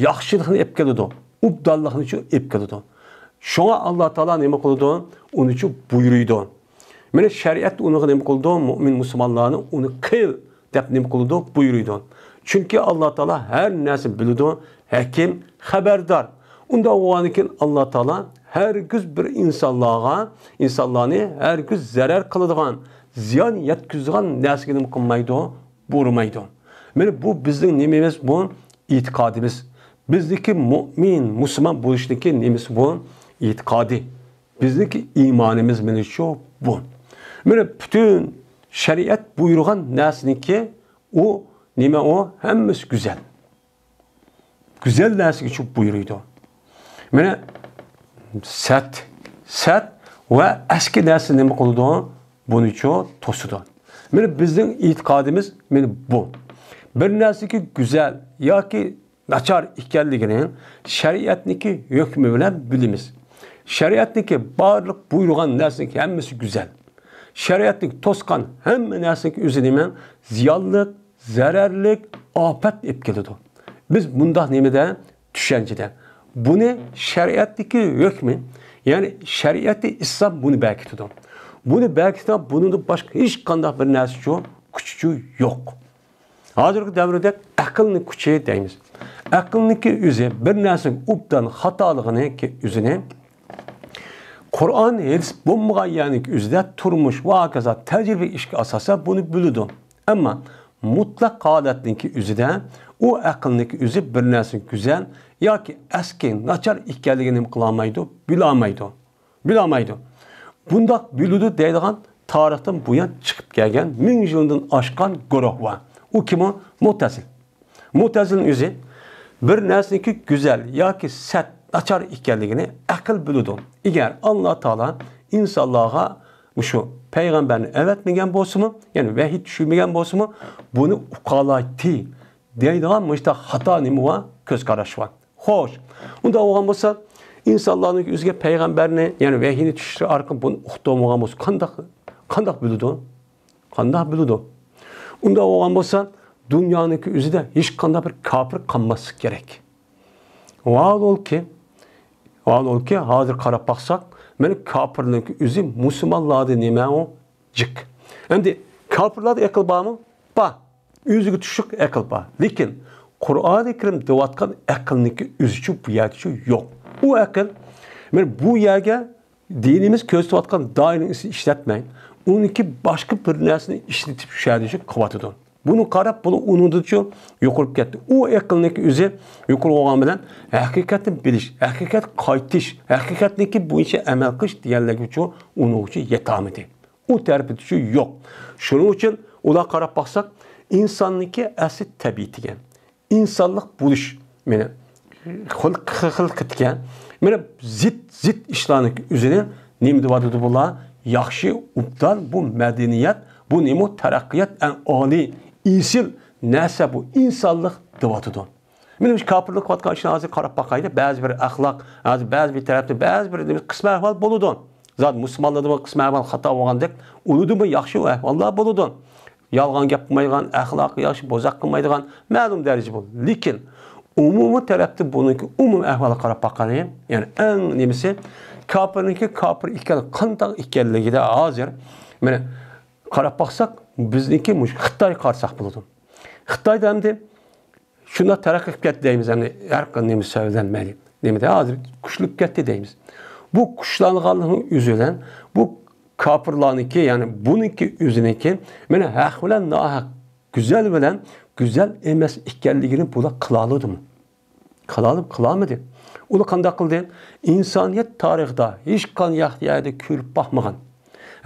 ياخشىلىقنى ئېلىپ كېلىدۇ. ئوبدانلىقنى ئېلىپ كېلىدۇ. شۇڭا ئاللا تائالا نېمە قىلىدۇ؟ ئۇنىڭ ئۈچۈن بۇيرۇيدۇ. مانا شەرىئەت ئۇنىڭغا نېمە قىلىدۇ؟ مۇئمىن مۇسۇلمانلارنى ئۇنى قىل دەپ نېمە قىلىدۇ؟ بۇيرۇيدۇ. چۈنكى ئاللا تائالا ھەر نەرسىنى بىلىدۇ، ھەكىم، خەۋەردار. ئۇنداق بولغاندىن كېيىن ئاللا تائالا ھەرگىز بىر ئىنسانلارغا، ئىنسانلارنى ھەرگىز زەرەر قىلىدىغان، زىيان يەتكۈزىدىغان نەرسىگە نېمە قىلمايدۇ؟ بۇيرۇمايدۇ. مانا بۇ بىزنىڭ نېمىمىز بۇ؟ ئېتىقادىمىز. بىزنىڭكى مۇئمىن، مۇسۇلمان بولۇشنىڭكى نېمىسى بۇ؟ ئېتىقادى. بىزنىڭكى ئىمانىمىز مانا شۇ بۇ. مانا پۈتۈن شەرىئەت بۇيرۇغان نەرسىنىڭكى ئۇ نېمە ئۇ؟ ھەممىسى گۈزەل. گۈزەل نەرسىگە چۈشۈپ بۇيرۇيدۇ. مانا سەت، سەت ۋە ئەسكى نەرسە نېمە قىلىدۇ؟ بۇنىچۇ توسىدۇ. مانا بىزنىڭ ئېتىقادىمىز مانا بۇ. بىر نەرسىكى گۈزەل ياكى ناچار ئىكەنلىكىنى شەرىئەتنىڭكى ھۆكمى بىلەن بىلىمىز. شەرىئەتنىڭكى بارلىق بۇيرۇغان نەرسىنىڭكى ھەممىسى گۈزەل. شەرىئەتنىڭ توسقان ھەممە نەرسىنىڭكى ئۆزى نېمە؟ زىيانلىق، زەرەرلىك، ئاپەت ئېلىپ كېلىدۇ. بىز بۇنداق نېمىدە؟ چۈشەنچىدە. بۇنى شەرىئەتتىكى ھۆكمى، يەنى شەرىئەتى ئىسلام بۇنى بەكىتىدۇ. بۇنى بەكىتىدۇ، بۇنىڭدىن باشقا ھېچقانداق بىر نەرسىچۇ، كۈچىچۇ يوق. ھازىرقى دەۋردە ئەقىلنىڭ كۈچى دەيمىز. ئەقىلنىڭكى ئۆزى بىر نەرسىنىڭ ئوبدان خاتالىقىنىڭكى ئۆزىنى قۇرئان، ھەدىس بولمىغان يەرنىڭكى ئۆزىدە تۇرمۇش ۋە ھاكازا تەجرىبە ئىشقا ئاساسەن بۇنى بىلىدۇ. ئەمما مۇتلەق ھالەتنىڭكى ئۆزىدە ئۇ ئەقىلنىڭكى ئۆزى بىر نەرسىنىڭ گۈزەل ياكى ئەسكى، ناچار ئىكەنلىكىنى نېمە قىلالمايدۇ؟ بىلالمايدۇ. بىلالمايدۇ. بۇنداق بىلىدۇ دەيدىغان تارىختىن بۇيان چىقىپ كەلگەن مىڭ يىلدىن ئاشقان گۇرۇھ بار. ئۇ كىم ئۇ؟ مۇتەزىل. مۇتەزىلنىڭ ئۆزى بىر نەرسىنىڭكى گۈزەل ياكى سەت، ناچار ئىكەنلىكىنى ئەقىل بىلىدۇ. ئەگەر ئاللا تائالا ئىنسانلارغا مۇشۇ پەيغەمبەرنى ئەۋەتمىگەن بولسىمۇ، يەنى ۋەھىي چۈشمىگەن بولسىمۇ، بۇنى ئۇقالايتتى دەيدىغان مۇشۇنداق خاتا نېمە بار؟ كۆز قاراش بار. خوش، ئۇنداق بولغان بولسا، ئىنسانلارنىڭ ئۆزىگە پەيغەمبەرنى، يەنى ۋەھىينى چۈشۈرۈش ئارقىلىق بۇنى ئۇقتۇرمىغان بولسا، قانداق، قانداق بىلىدۇ؟ قانداق بىلىدۇ؟ ئۇنداق بولغان بولسا، دۇنيانىڭ ئۆزىدە ھېچقانداق بىر كاپىر قالماسلىقى كېرەك. ۋاھالەنكى، ۋاھالەنكى، ھازىر قاراپ باقساق، مانا كاپىرنىڭ ئۆزى مۇسۇلمانلاردا نېمە ئۇ؟ جىق. ئەمدى كاپىرلاردا ئەقىل بارمۇ؟ بار. ئۆزىگە تۇشلۇق ئەقىل بار. لېكىن قۇرئانى كەرىم دەۋاتقان ئەقىلنىڭكى ئۆزىچۇ بۇ يەردىچۇ يوق. ئۇ ئەقىل، مانا بۇ يەرگە دىنىمىز كۆرسىتىۋاتقان دائىرىنىڭ ئىچىدە ئىشلەتمەي، ئۇنىڭكى باشقا بىر نەرسىنى ئىشلىتىپ شۇ يەردىچۇ قىلىۋاتىدۇ. بۇنى قاراپ، بۇنى ئۇنىڭدىچۇ يۇقىرىپ كەتتى. ئۇ ئەقىلنىڭكى ئۆزى يۇقىرى بولغان بىلەن ھەقىقەتنى بىلىش، ھەقىقەت قايتىش، ھەقىقەتنىڭكى بويىچە ئەمەل قىلىش دېگەنلەرگىچۇ ئۇنىڭغىچۇ يېتەلمىدى. ئۇ تەرىپىچۇ يوق. شۇنىڭ ئۈچۈن ئۇلار قاراپ باقساق، ئىنساننىڭكى ئەسلى تەبىئىتىگە، ئىنسانلىق بولۇش، مانا، خىل-، خىلقىتىگە، مانا، زىت، زىت ئىشلارنىڭ ئۆزىنى نېمە دەۋاتىدۇ بۇلار؟ ياخشى، ئوبدان، بۇ مەدەنىيەت، بۇ نېمە؟ تەرەققىيات، ئەڭ ئالىي، ئېسىل نەرسە بۇ، ئىنسانلىق دەۋاتىدۇ. مانا مۇشۇ كاپىرلىق قىلىۋاتقان ئىشلارنى ھازىر قاراپ باقايلى. بەزى بىر ئەخلاق، ھازىر بەزى بىر تەرەپتە بەزى بىر قىسمەن ئەھۋال بولىدۇ. زادى مۇسۇلمانلاردا بۇ قىسمەن ئەھۋال خاتا بولغاندەك، ئۇلىدىمۇ ياخشى ئەھۋاللار بولىدۇ. يالغان گەپ قىلمايدىغان، ئەخلاقى ياخشى، بوزەك قىلمايدىغان مەلۇم دەرىجە بولىدۇ. لېكىن ئومۇمىي تەرەپتە بۇنىڭكى ئومۇمىي ئەھۋالىغا قاراپ باققاندا، يەنى ئەڭ نېمىسى، كاپىرنىڭكى كاپىر ئىكەن، قانداق ئىكەنلىكىدە ھازىر، مانا، قاراپ باقساق، بىزنىڭكى مۇشۇ خىتايغا قارىساق بولىدۇ. خىتايدا ئەمدى شۇنداق تەرەققىي قىلىپ كەتتى دەيمىز، ئەمدى ھەر قانداق نېمە سەۋەبلەن مەيلى. نېمىدە ھازىر كۈچلۈك كەتتى دەيمىز. بۇ كۈچلەنگەنلىكىنىڭ ئۆزى بىلەن بۇ كاپىرلارنىڭكى، يەنى بۇنىڭكى ئۆزىنىڭكى، مانا ھەق بىلەن ناھەق، گۈزەل بىلەن گۈزەل ئەمەس ئىكەنلىكىنى بۇلار قىلالىدىمۇ؟ قىلالىدىمۇ؟ قىلالمىدى. ئۇلار قانداق قىلدى؟ ئىنسانىيەت تارىخىدا ھېچقانداق يەردە كۆرۈپ باقمىغان،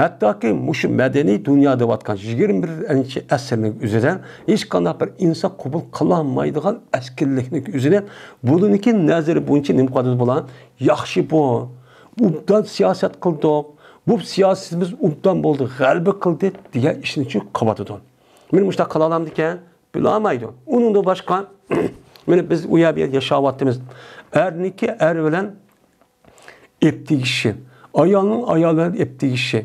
ھەتتاكى مۇشۇ مەدەنىي دۇنيا دەۋاتقان يىگىرمە بىرىنچى ئەسىرنىڭ ئۆزىدە ھېچقانداق بىر ئىنسان قوبۇل قىلالمايدىغان ئەسكىنلىكنىڭ ئۆزىنى بۇلىنىڭكى نەزىرى بويىچە نېمە قىلىدۇ بۇلار؟ ياخشى بۇ. ئوبدان سىياسەت قىلدۇق. بۇ سىياسىتىمىز ئوبدان بولدى، غەلىبە قىلدى دېگەن ئىشنى چۈ قىلىۋاتىدۇ. مانا مۇشۇنداق قىلالامدىكەن؟ بىلالمايدۇ. ئۇنىڭدىن باشقا، مانا بىز ئۇ يەر بۇ يەر ياشاۋاتىمىز. ئەرنىڭكى ئەر بىلەن ئەپ تېگىشى، ئايالنىڭ ئايال بىلەن ئەپ تېگىشى،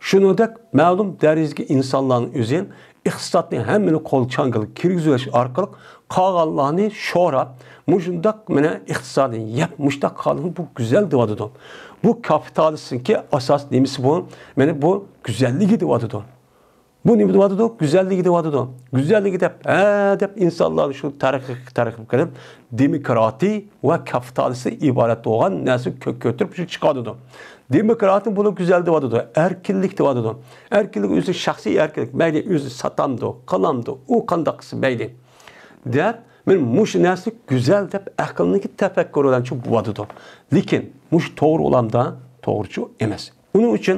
شۇنىڭدەك مەلۇم دەرىجىدىكى ئىنسانلارنىڭ ئۆزى ئىقتىسادنى ھەممىنى قول چاڭگىلىغا كىرگۈزۈۋېلىش ئارقىلىق قالغانلارنى شوراپ، مۇشۇنداق مانا ئىقتىسادنى يەپ، مۇشۇنداق قالغان بۇ گۈزەل دەۋاتىدۇ. بۇ كاپىتالىستنىڭكى ئاساس نېمىسى بۇ؟ مانا بۇ گۈزەللىكى دەۋاتىدۇ. بۇ نېمە دەۋاتىدۇ؟ گۈزەللىكى دەۋاتىدۇ. گۈزەللىكى دەپ، ھە دەپ ئىنسانلارنى شۇ تەرەققىي، تەرەققىي قىلىپ، دېموكراتىي ۋە كاپىتالىستىن ئىبارەت بولغان نەرسىنى كۆ-، كۆتۈرۈپ شۇ چىقىرىدۇ. دېموكراتىي بۇنى گۈزەل دەۋاتىدۇ، ئەركىنلىك دەۋاتىدۇ. ئەركىنلىك ئۆزى شەخسىي ئەركىنلىك، مەيلى ئۆزى ساتامدۇ، قىلامدۇ، ئۇ قانداق قىلسا مەيلى. دەپ، مەن مۇشۇ نەرسىنى گۈزەل دەپ ئەقىلنىڭكى تەپەككۇرى بىلەن چۈ بولۇۋاتىدۇ. لېكىن مۇشۇ توغرا بولامدا؟ توغرىچۇ ئەمەس. ئۇنىڭ ئۈچۈن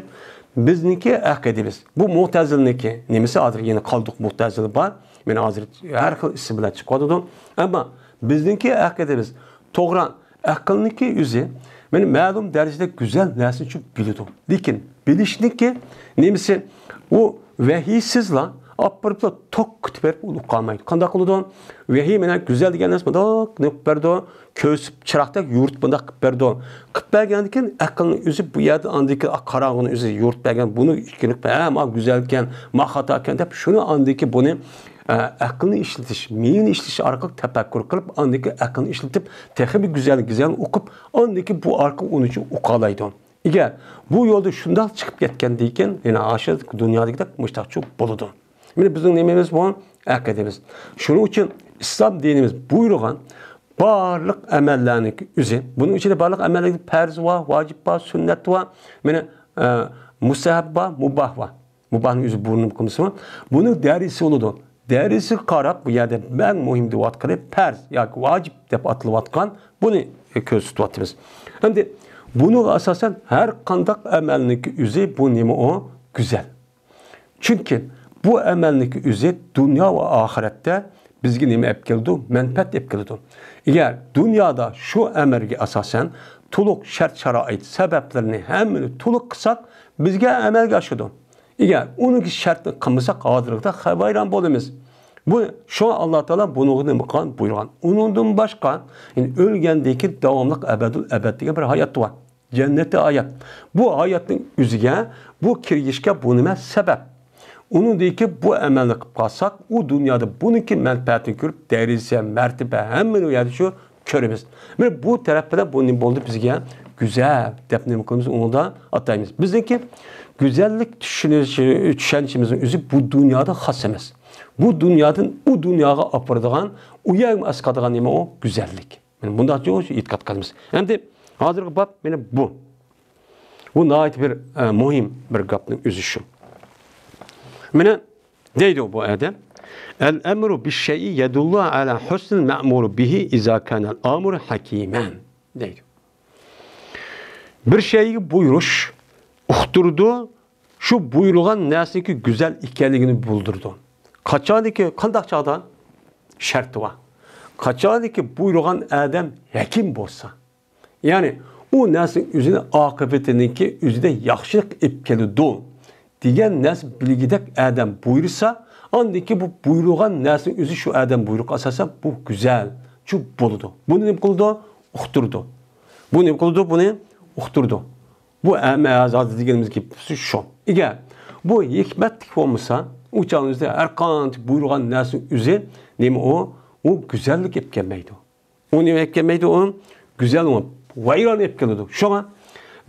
بىزنىڭكى ئەقىدىمىز، بۇ مۇتەزىلىنىڭكى نېمىسى، ھازىر يەنە قالدۇق مۇتەزىلە بار. مانا ھازىر ھەر خىل ئىسىم بىلەن چىقىۋاتىدۇ. ئەمما بىزنىڭكى ئەقىدىمىز توغرا ئەقىلنىڭكى ئۆزى مانا مەلۇم دەرىجىدە گۈزەل نەرسىنى چۈ بىلىدۇ. لېكىن بىلىشنىڭكى نېمىسى، ئۇ ۋەھىيسىزلا ئاپىرىپلا توك كۈتۈپ بېرىپ ئۇنى ئۇقالمايدۇ. قانداق قىلىدۇ؟ ۋەھىي مانا گۈزەل دېگەن نەرسە مۇنداق نېمە قىلىپ بەردى، كۆرسىتىپ چىراغدەك يورۇتۇپ مۇنداق قىلىپ بەردى. قىلىپ بەرگەندىن كېيىن ئەقىلنىڭ ئۆزى بۇ يەردە ئاندىكى قاراڭغۇنىڭ ئۆزى يورۇتۇپ بەرگەن، بۇنى ئىككىنى، ھە، ما گۈزەلكەن، ما خاتاكەن دەپ شۇنى ئاندىكى بۇنى، ئە، ئەقىلنى ئىشلىتىش، مېڭىنى ئىشلىتىش ئارقىلىق تەپەككۇر قىلىپ، ئاندىكى ئەقىلنى ئىشلىتىپ، تېخىمۇ گۈزەل، گۈزەل ئۇقۇپ، ئاندىكى بۇ ئارقىلىق ئۇنى ئۇقالايدۇ. ئەگەر بۇ يولدا شۇنداق چىقىپ كەتكەندىن كېيىن، يەنە ئاشۇ دۇنيادىكىدەك مۇشتاقچۇ بولىدۇ. مانا بىزنىڭ نېمىمىز بۇ؟ ئەقىدىمىز. شۇنىڭ ئۈچۈن ئىسلام دىنىمىز بۇيرۇغان بارلىق ئەمەللەرنىڭ ئۆزى، بۇنىڭ ئىچىدە بارلىق ئەمەللەر پەرز بار، ۋاجىپ بار، سۈننەت بار، مانا، ئە، مۇستەھەب بار، مۇباھ بار. مۇباھنىڭ ئۆزى بۇرۇن قىلمىسىمۇ، بۇنىڭ دەرىجىسى بولىدۇ. دەرىجىسىگە قاراپ، بۇ يەردە ئەڭ مۇھىم دەۋاتقىنى پەرز ياكى ۋاجىپ دەپ ئاتىلىۋاتقان، بۇنى كۆرسىتىۋاتىمىز. ئەمدى بۇنىڭغا ئاساسەن ھەر قانداق ئەمەلنىڭكى ئۆزى بۇ نېمە ئۇ؟ گۈزەل. چۈنكى بۇ ئەمەلنىڭكى ئۆزى دۇنيا ۋە ئاخىرەتتە بىزگە نېمە ئەپ كېلىدۇ؟ مەنپەئەت ئەپ كېلىدۇ. ئەگەر دۇنيادا شۇ ئەمەلگە ئاساسەن تولۇق شەرت-شارائىت، سەۋەبلىرىنى ھەممىنى تولۇق قىلساق، بىزگە ئەمەلگە ئاشىدۇ. ئەگەر ئۇنىڭكى شەرتىنى قىلمىساق، ھازىرقىدەك ۋەيران بولىمىز. بۇ، شۇڭا ئاللا تائالا بۇنىڭغا نېمە قىلغان؟ بۇيرۇغان. ئۇنىڭدىن باشقا، يەنى ئۆلگەندىن كېيىن داۋاملىق ئەبەدۇل ئەبەد دېگەن بىر ھايات بار. جەننەتتە ھايات. بۇ ھاياتنىڭ ئۆزىگە، بۇ كىرگەچكە بۇ نېمە؟ سەۋەب. ئۇنىڭدىن كېيىن بۇ ئەمەلنى قىلىپ قالساق، ئۇ دۇنيادا بۇنىڭكى مەنپەئەتىنى كۆرۈپ، دەرىجە، مەرتىبە، ھەممىنى ئۇ يەردە شۇ كۆرىمىز. مانا بۇ تەرەپ بىلەن بۇ نېمە بولدى؟ بىزگە گۈزەل دەپ نېمە قىلىمىز؟ ئۇنىڭدا ئاتايمىز. بىزنىڭكى گۈزەللىك چۈشىنىش، چۈشەنچىمىزنىڭ ئۆزى بۇ دۇنيادا خاس ئەمەس. بۇ دۇنيادىن ئۇ دۇنياغا ئاپىرىدىغان، ئۇ يەرگە ئەسقاتىدىغان نېمە ئۇ؟ گۈزەللىك. مانا بۇنداق ئېتىقاد قىلىمىز. ئەمدى ھازىرقى باب مانا بۇ. بۇ ناھايىتى بىر، ئە، مۇھىم بىر گەپنىڭ ئۆزى شۇ. مانا دەيدۇ بۇ ئادەم، «الأمر بالشيء يدل على حسن المأمور به إذا كان الآمر حكيما» دەيدۇ. بىر شەيگە بۇيرۇش ئۇقتۇرىدۇ، شۇ بۇيرۇلغان نەرسىنىڭكى گۈزەل ئىكەنلىكىنى بىلدۈرىدۇ. قاچانكى، قانداق چاغدا؟ شەرتى بار. قاچانكى بۇيرۇغان ئادەم ھەكىم بولسا، يەنى ئۇ نەرسىنىڭ ئۆزىنى ئاقىۋىتىنىڭكى ئۆزىدە ياخشىلىق ئېلىپ كېلىدۇ دېگەن نەرسە بىلگۈدەك ئادەم بۇيرۇسا، ئاندىن كېيىن بۇ بۇيرۇلغان نەرسىنىڭ ئۆزى شۇ ئادەم بۇيرۇققا ئاساسەن بۇ گۈزەل، شۇ بولىدۇ. بۇنى نېمە قىلىدۇ؟ ئۇقتۇرىدۇ. بۇ نېمە قىلىدۇ؟ بۇنى ئۇقتۇرىدۇ. بۇ ھەممە ھازىر دېگىنىمىز گېپى شۇ. ئەگەر بۇ ھېكمەتلىك بولمىسا، ئۇ چاغنىڭ ئۆزىدە ھەر قانچە بۇيرۇغان نەرسىنىڭ ئۆزى نېمە ئۇ؟ ئۇ گۈزەللىك ئېلىپ كەلمەيدۇ. ئۇنى ئەكەلمەيدۇ، ئۇ گۈزەل، ئۇ ۋەيران ئېلىپ كېلىدۇ. شۇڭا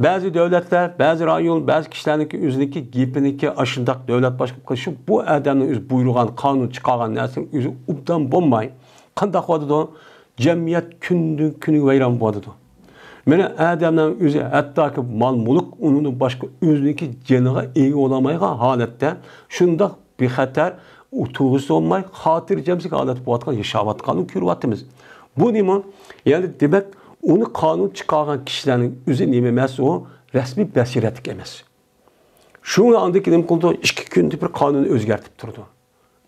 بەزى دۆلەتلەر، بەزى رايون، بەزى كىشىلەرنىڭكى ئۆزىنىڭكى گېپىنىڭكى ئاشۇنداق دۆلەت باشقۇرۇپ قىلىشى بۇ ئادەمنىڭ ئۆزى بۇيرۇغان، قانۇن چىقارغان نەرسىنىڭ ئۆزى ئوبدان بولماي، قانداق بولىدۇ؟ جەمئىيەت كۈندىن كۈنگە ۋەيران بولىدۇ. مانا ئادەمنىڭ ئۆزى ھەتتاكى مال-مۈلۈك ئۇنىڭدىن باشقا ئۆزىنىڭكى جېنىغا ئىگە بولالمايدىغان ھالەتتە شۇنداق بىخەتەر، ئۇ تۇيغۇسى بولماي، خاتىرجەمسىز ھالەتتە بولۇۋاتقان، ياشاۋاتقانلىقىنى كۆرۈۋاتىمىز. بۇ نېمە؟ يەنى دېمەك، ئۇنى قانۇن چىقارغان كىشىلەرنىڭ ئۆزى نېمە ئەمەس، ئۇ رەسمىي بەسىرەتلىك ئەمەس. شۇڭا ئاندىن كېيىن نېمە قىلىدۇ؟ ئىككى كۈندە بىر قانۇن ئۆزگەرتىپ تۇرىدۇ.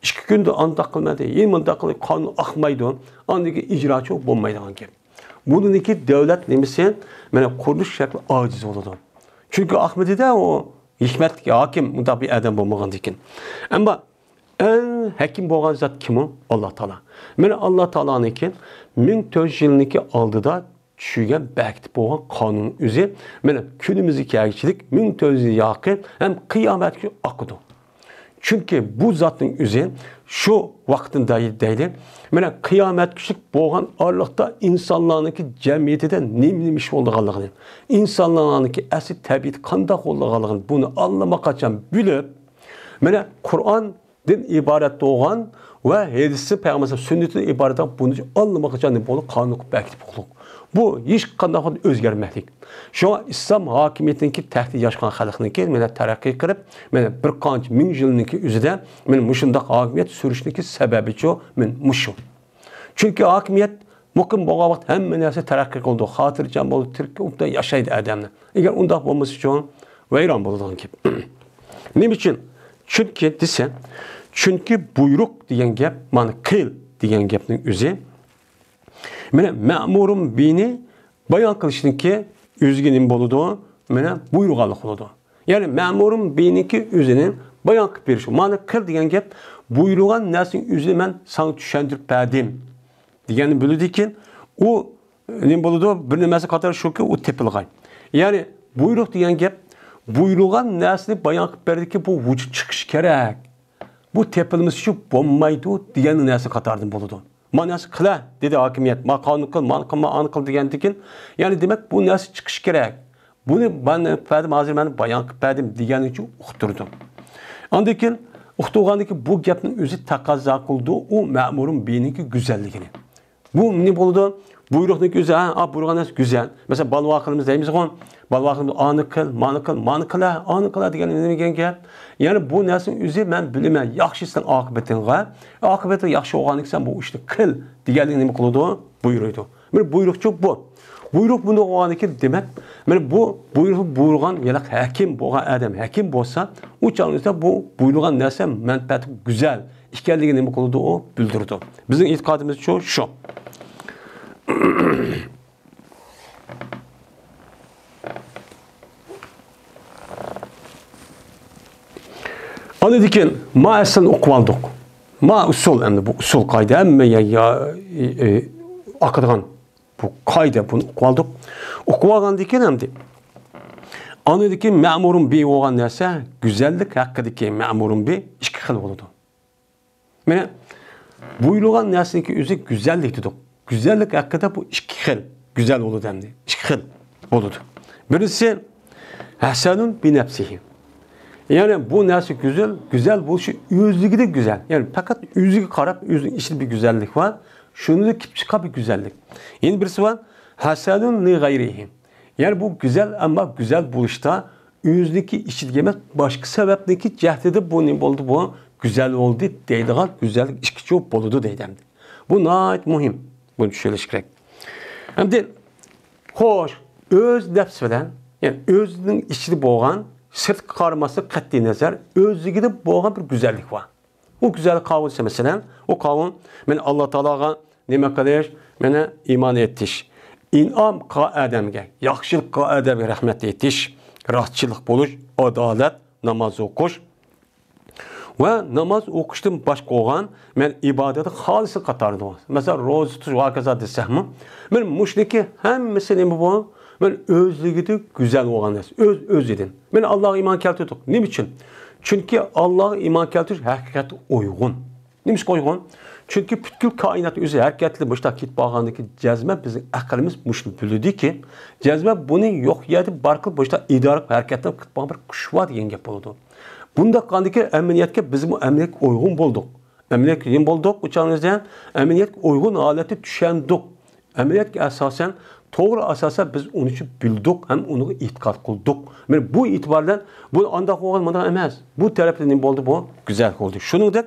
ئىككى كۈندە ئانداق قىلمىدى، يەنە مۇنداق قىلدى، قانۇن ئاقمايدۇ. ئاندىن كېيىن ئىجراچى بولمايدىغان گەپ. بۇنىڭدىكى دۆلەت نېمىسى؟ مانا قۇرۇلۇش شەكلى ئاجىز بولىدۇ. چۈنكى ئاقمىدى-دە، ئۇ ھېكمەتلىك ھاكىم، مۇنداق بىر ئادەم بولمىغاندىكىن. ئەمما ئەڭ ھەكىم بولغان زات كىم ئۇ؟ ئاللا تائالا. مانا ئاللا تائالانىڭكى مىڭ تۆت يۈز يىلنىڭكى ئالدىدا چۈشۈرگەن، بەكىتىپ بولغان قانۇن ئۆزى، مانا كۈنىمىزگە كەلگۈچىلىك مىڭ تۆت يۈز يىل ياقى ھەم قىيامەتكىچە ئاقىدۇ. چۈنكى بۇ زاتنىڭ ئۆزى شۇ ۋاقىتنى دەي-، دەيدۇ. مانا قىيامەتكىچىلىك بولغان ئارىلىقتا ئىنسانلارنىڭكى جەمئىيىتىدە نېمە، نېمە ئىش بولىدىغانلىقىنى، ئىنسانلارنىڭكى ئەسلى تەبىئىتى قانداق بولىدىغانلىقىنى، بۇنى ئاللىماقاچان بىلىپ، مانا قۇرئان دىن ئىبارەت بولغان ۋە ھەدىسى، پەيغەمبەر سۈننىتىدىن ئىبارەت بولغان بۇنى ئاللىماقاچان بولۇپ قانۇن قىلىپ بەكىتىپ قويدۇق. بۇ ھېچقانداق ئۆزگەرمەكلىك. شۇڭا ئىسلام ھاكىمىيىتىنىڭكى تەھدىتى ياشقان خەلقنىڭكى مانا تەرەققىي قىلىپ، مانا بىر قانچە مىڭ يىلنىڭكى ئۆزىدە مانا مۇشۇنداق ھاكىمىيەت سۈرۈشنىڭكى سەۋەبىچۇ مانا مۇشۇ. چۈنكى ھاكىمىيەت مۇقىم بولغان ۋاقىت ھەممە نەرسە تەرەققىي قىلىدۇ، خاتىرجەم بولىدۇ، تىرىك، ئوبدان ياشايدۇ ئادەملەر. ئەگەر ئۇنداق بولمىسىچۇ، ۋەيران بولىدىغان گەپ. نېمە ئۈچۈن؟ چۈنكى دېسە، چۈنكى بۇيرۇق دېگەن گەپ، مانا قىل دېگەن گەپنىڭ ئۆزى، مانا مەمۇرۇن بىنى بايان قىلىشنىڭكى ئۆزىگە نېمە بولىدۇ؟ مانا بۇيرۇغانلىق بولىدۇ. يەنى مەمۇرۇن بىنىڭكى ئۆزىنى بايان قىلىپ بېرىش. مانا قىل دېگەن گەپ، بۇيرۇغان نەرسىنىڭ ئۆزىنى مەن ساڭا چۈشەندۈرۈپ بەردىم دېگەننى بىلىدىكىن، ئۇ نېمە بولىدۇ؟ بىر نېمىسى قاتارى شۇكى، ئۇ تېپىلغاي. يەنى بۇيرۇق دېگەن گەپ، بۇيرۇلغان نەرسىنى بايان قىلىپ بەردىكى، بۇ ۋۇجۇد چىقىشى كېرەك. بۇ تېپىلمىسىچۇ بولمايدۇ دېگەن نەرسە قاتارىدىن بولىدۇ. ما نەرسە قىلە، دېدى ھاكىمىيەت. ما قانۇن قىل، مانى قىلما، ئانى قىل دېگەندىكىن، يەنى دېمەك، بۇ نەرسە چىقىشى كېرەك. بۇنى مەن بەردىم، ھازىر مەن بايان قىلىپ بەردىم دېگەننىچۇ ئۇقتۇرىدۇ. ئاندىن كېيىن ئۇقتۇرغاندىكى بۇ گەپنىڭ ئۆزى تەقەززا قىلىدۇ ئۇ مەمۇرۇن بىنىڭكى گۈزەللىكىنى. بۇ نېمە بولىدۇ؟ بۇيرۇقنىڭكى ئۆزى، ھە، ئا، بۇيرۇغان نەرسە گۈزەل. مەسىلەن، بالىۋاقلىرىمىز دەيمىزغۇ، بالىۋاقلىرىمىز ئانى قىل، مانى قىل، مانى قىلە، ئانى قىلە دېگەن نېمە دېگەن گەپ؟ يەنى بۇ نەرسىنىڭ ئۆزى مەن بىلىمەن، ياخشى سېنىڭ ئاقىۋىتىڭغا، ئاقىۋىتى ياخشى بولغاندىكىن سەن بۇ ئىشنى قىل دېگەنلىكنى نېمە قىلىدۇ؟ بۇيرۇيدۇ. مانا بۇيرۇقچۇ بۇ. بۇيرۇق بۇنداق بولغاندىكىن دېمەك، مانا بۇ بۇيرۇق بۇيرۇغان يەنى ھەكىم بولغان ئادەم ھەكىم بولسا، ئۇ چاغدا بۇ بۇيرۇغان نەرسە مەنپەئەتى گۈزەل ئىكەنلىكىنى نېمە قىلىدۇ؟ ئۇ بىلدۈرىدۇ. بىزنىڭ ئېتىقادىمىزچۇ شۇ. ئاندىن كېيىن ما ئەسلىنى ئوقۇپ ئالدۇق. ما ئۇسۇل، ئەمدى بۇ ئۇسۇل قائىدە، ھەممە يا، يا، ئاقىدىغان بۇ قائىدە، بۇنى ئوقۇپ ئالدۇق. ئوقۇپ ئالغاندىن كېيىن ئەمدى ئاندىن كېيىن مەمۇرۇن بى بولغان نەرسە، گۈزەللىك ھەققىدىكى مەمۇرۇن بى ئىككى خىل بولىدۇ. مانا بۇيرۇلغان نەرسىنىڭكى ئۆزى گۈزەللىك دېدۇق. گۈزەللىك ھەققىدە بۇ ئىككى خىل گۈزەل بولىدۇ ئەمدى. ئىككى خىل بولىدۇ. بىرىنچىسى، ھەسەنۇن بىنەپسىھى. يەنى بۇ نەرسە گۈزەل، گۈزەل بولۇشى ئۆزلۈكىدە گۈزەل. يەنى پەقەت ئۆزىگە قاراپ، ئۆزىنىڭ ئىچىدە بىر گۈزەللىك بار. شۇنىڭدىن كېلىپ چىققان بىر گۈزەللىك. يەنە بىرسى بار، ھەسەنۇن لىغەيرىھى. يەنى بۇ گۈزەل، ئەمما گۈزەل بولۇشتا ئۆزىنىڭكى ئىچىدىكى ئەمەس، باشقا سەۋەبنىڭكى جەھىتىدە بۇ نېمە بولدى، بۇ گۈزەل بولدى دەيدىغان گۈزەللىك ئىككى چوپ بولىدۇ دەيدۇ ئەمدى. بۇ ناھايىتى مۇھىم. بۇنى چۈشىنىش كېرەك. ئەمدى، خوش، ئۆز نەپسى بىلەن، يەنى ئۆزىنىڭ ئىچىدە بولغان، سىرتقا قارىماسلىق، قەتئىي نەزەر، ئۆزلۈكىدە بولغان بىر گۈزەللىك بار. ئۇ گۈزەل قاۋۇل دېسە، مەسىلەن، ئۇ قاۋۇل، مەن ئاللا تائالاغا نېمە قىلىش، مەنە ئىمان ئېيتىش، ئىنئام قىلغان ئادەمگە، ياخشىلىق قىلغان ئادەمگە رەھمەت ئېيتىش، راستچىللىق بولۇش، ئادالەت، ناماز ئوقۇش ۋە ناماز ئوقۇشتىن باشقا بولغان مەن ئىبادەتنى خالىسلىق قاتارىدا، مەسىلەن، روزا تۇتۇش ۋە ھاكازا دېسەكمۇ، مەن مۇشۇنىڭكى ھەممىسى نېمە بۇ؟ مەن ئۆزلۈكىدە گۈزەل بولغان نەرسە، ئۆز-ئۆزىدىن. مەن ئاللاغا ئىمان كەلتۈردۇق. نېمە ئۈچۈن؟ چۈنكى ئاللاغا ئىمان كەلتۈرۈش ھەقىقەتتە ئۇيغۇن. نېمىشقا ئۇيغۇن؟ چۈنكى پۈتكۈل كائىنات ئۆزى ھەرىكەتلىك مۇشۇنداق كېتىپ قالغاندىكىن، جەزمەن بىزنىڭ ئەقلىمىز مۇشۇنى بىلىدۇكى، جەزمەن بۇنى يوق يەردىن بار قىلىپ مۇشۇنداق ئىدارە قىلىپ ھەرىكەتلىنىپ كېتىپ قالغان بىر كۈچ بار دېگەن گەپ بولىدۇ. بۇنداق قىلغاندىكىن ئەمەلىيەتكە بىزمۇ ئەمەلىيەتكە ئۇيغۇن بولدۇق. ئەمەلىيەتكە نېمە بولدۇق؟ ئۇ چاغنىڭىزدا ئەمەلىيەتكە ئۇيغۇن ھالەتتە چۈشەندۇق. ئەمەلىيەتكە ئاساسەن، توغرا ئاساسەن بىز ئۇنى چۈشىنىپ بىلدۇق ھەم ئۇنىڭغا ئېتىقاد قىلدۇق. مانا بۇ ئېتىبار بىلەن بۇ ئانداق بولغان، مۇنداق ئەمەس. بۇ تەرەپتىن نېمە بولدى؟ بۇ گۈزەل بولدى. شۇنىڭدەك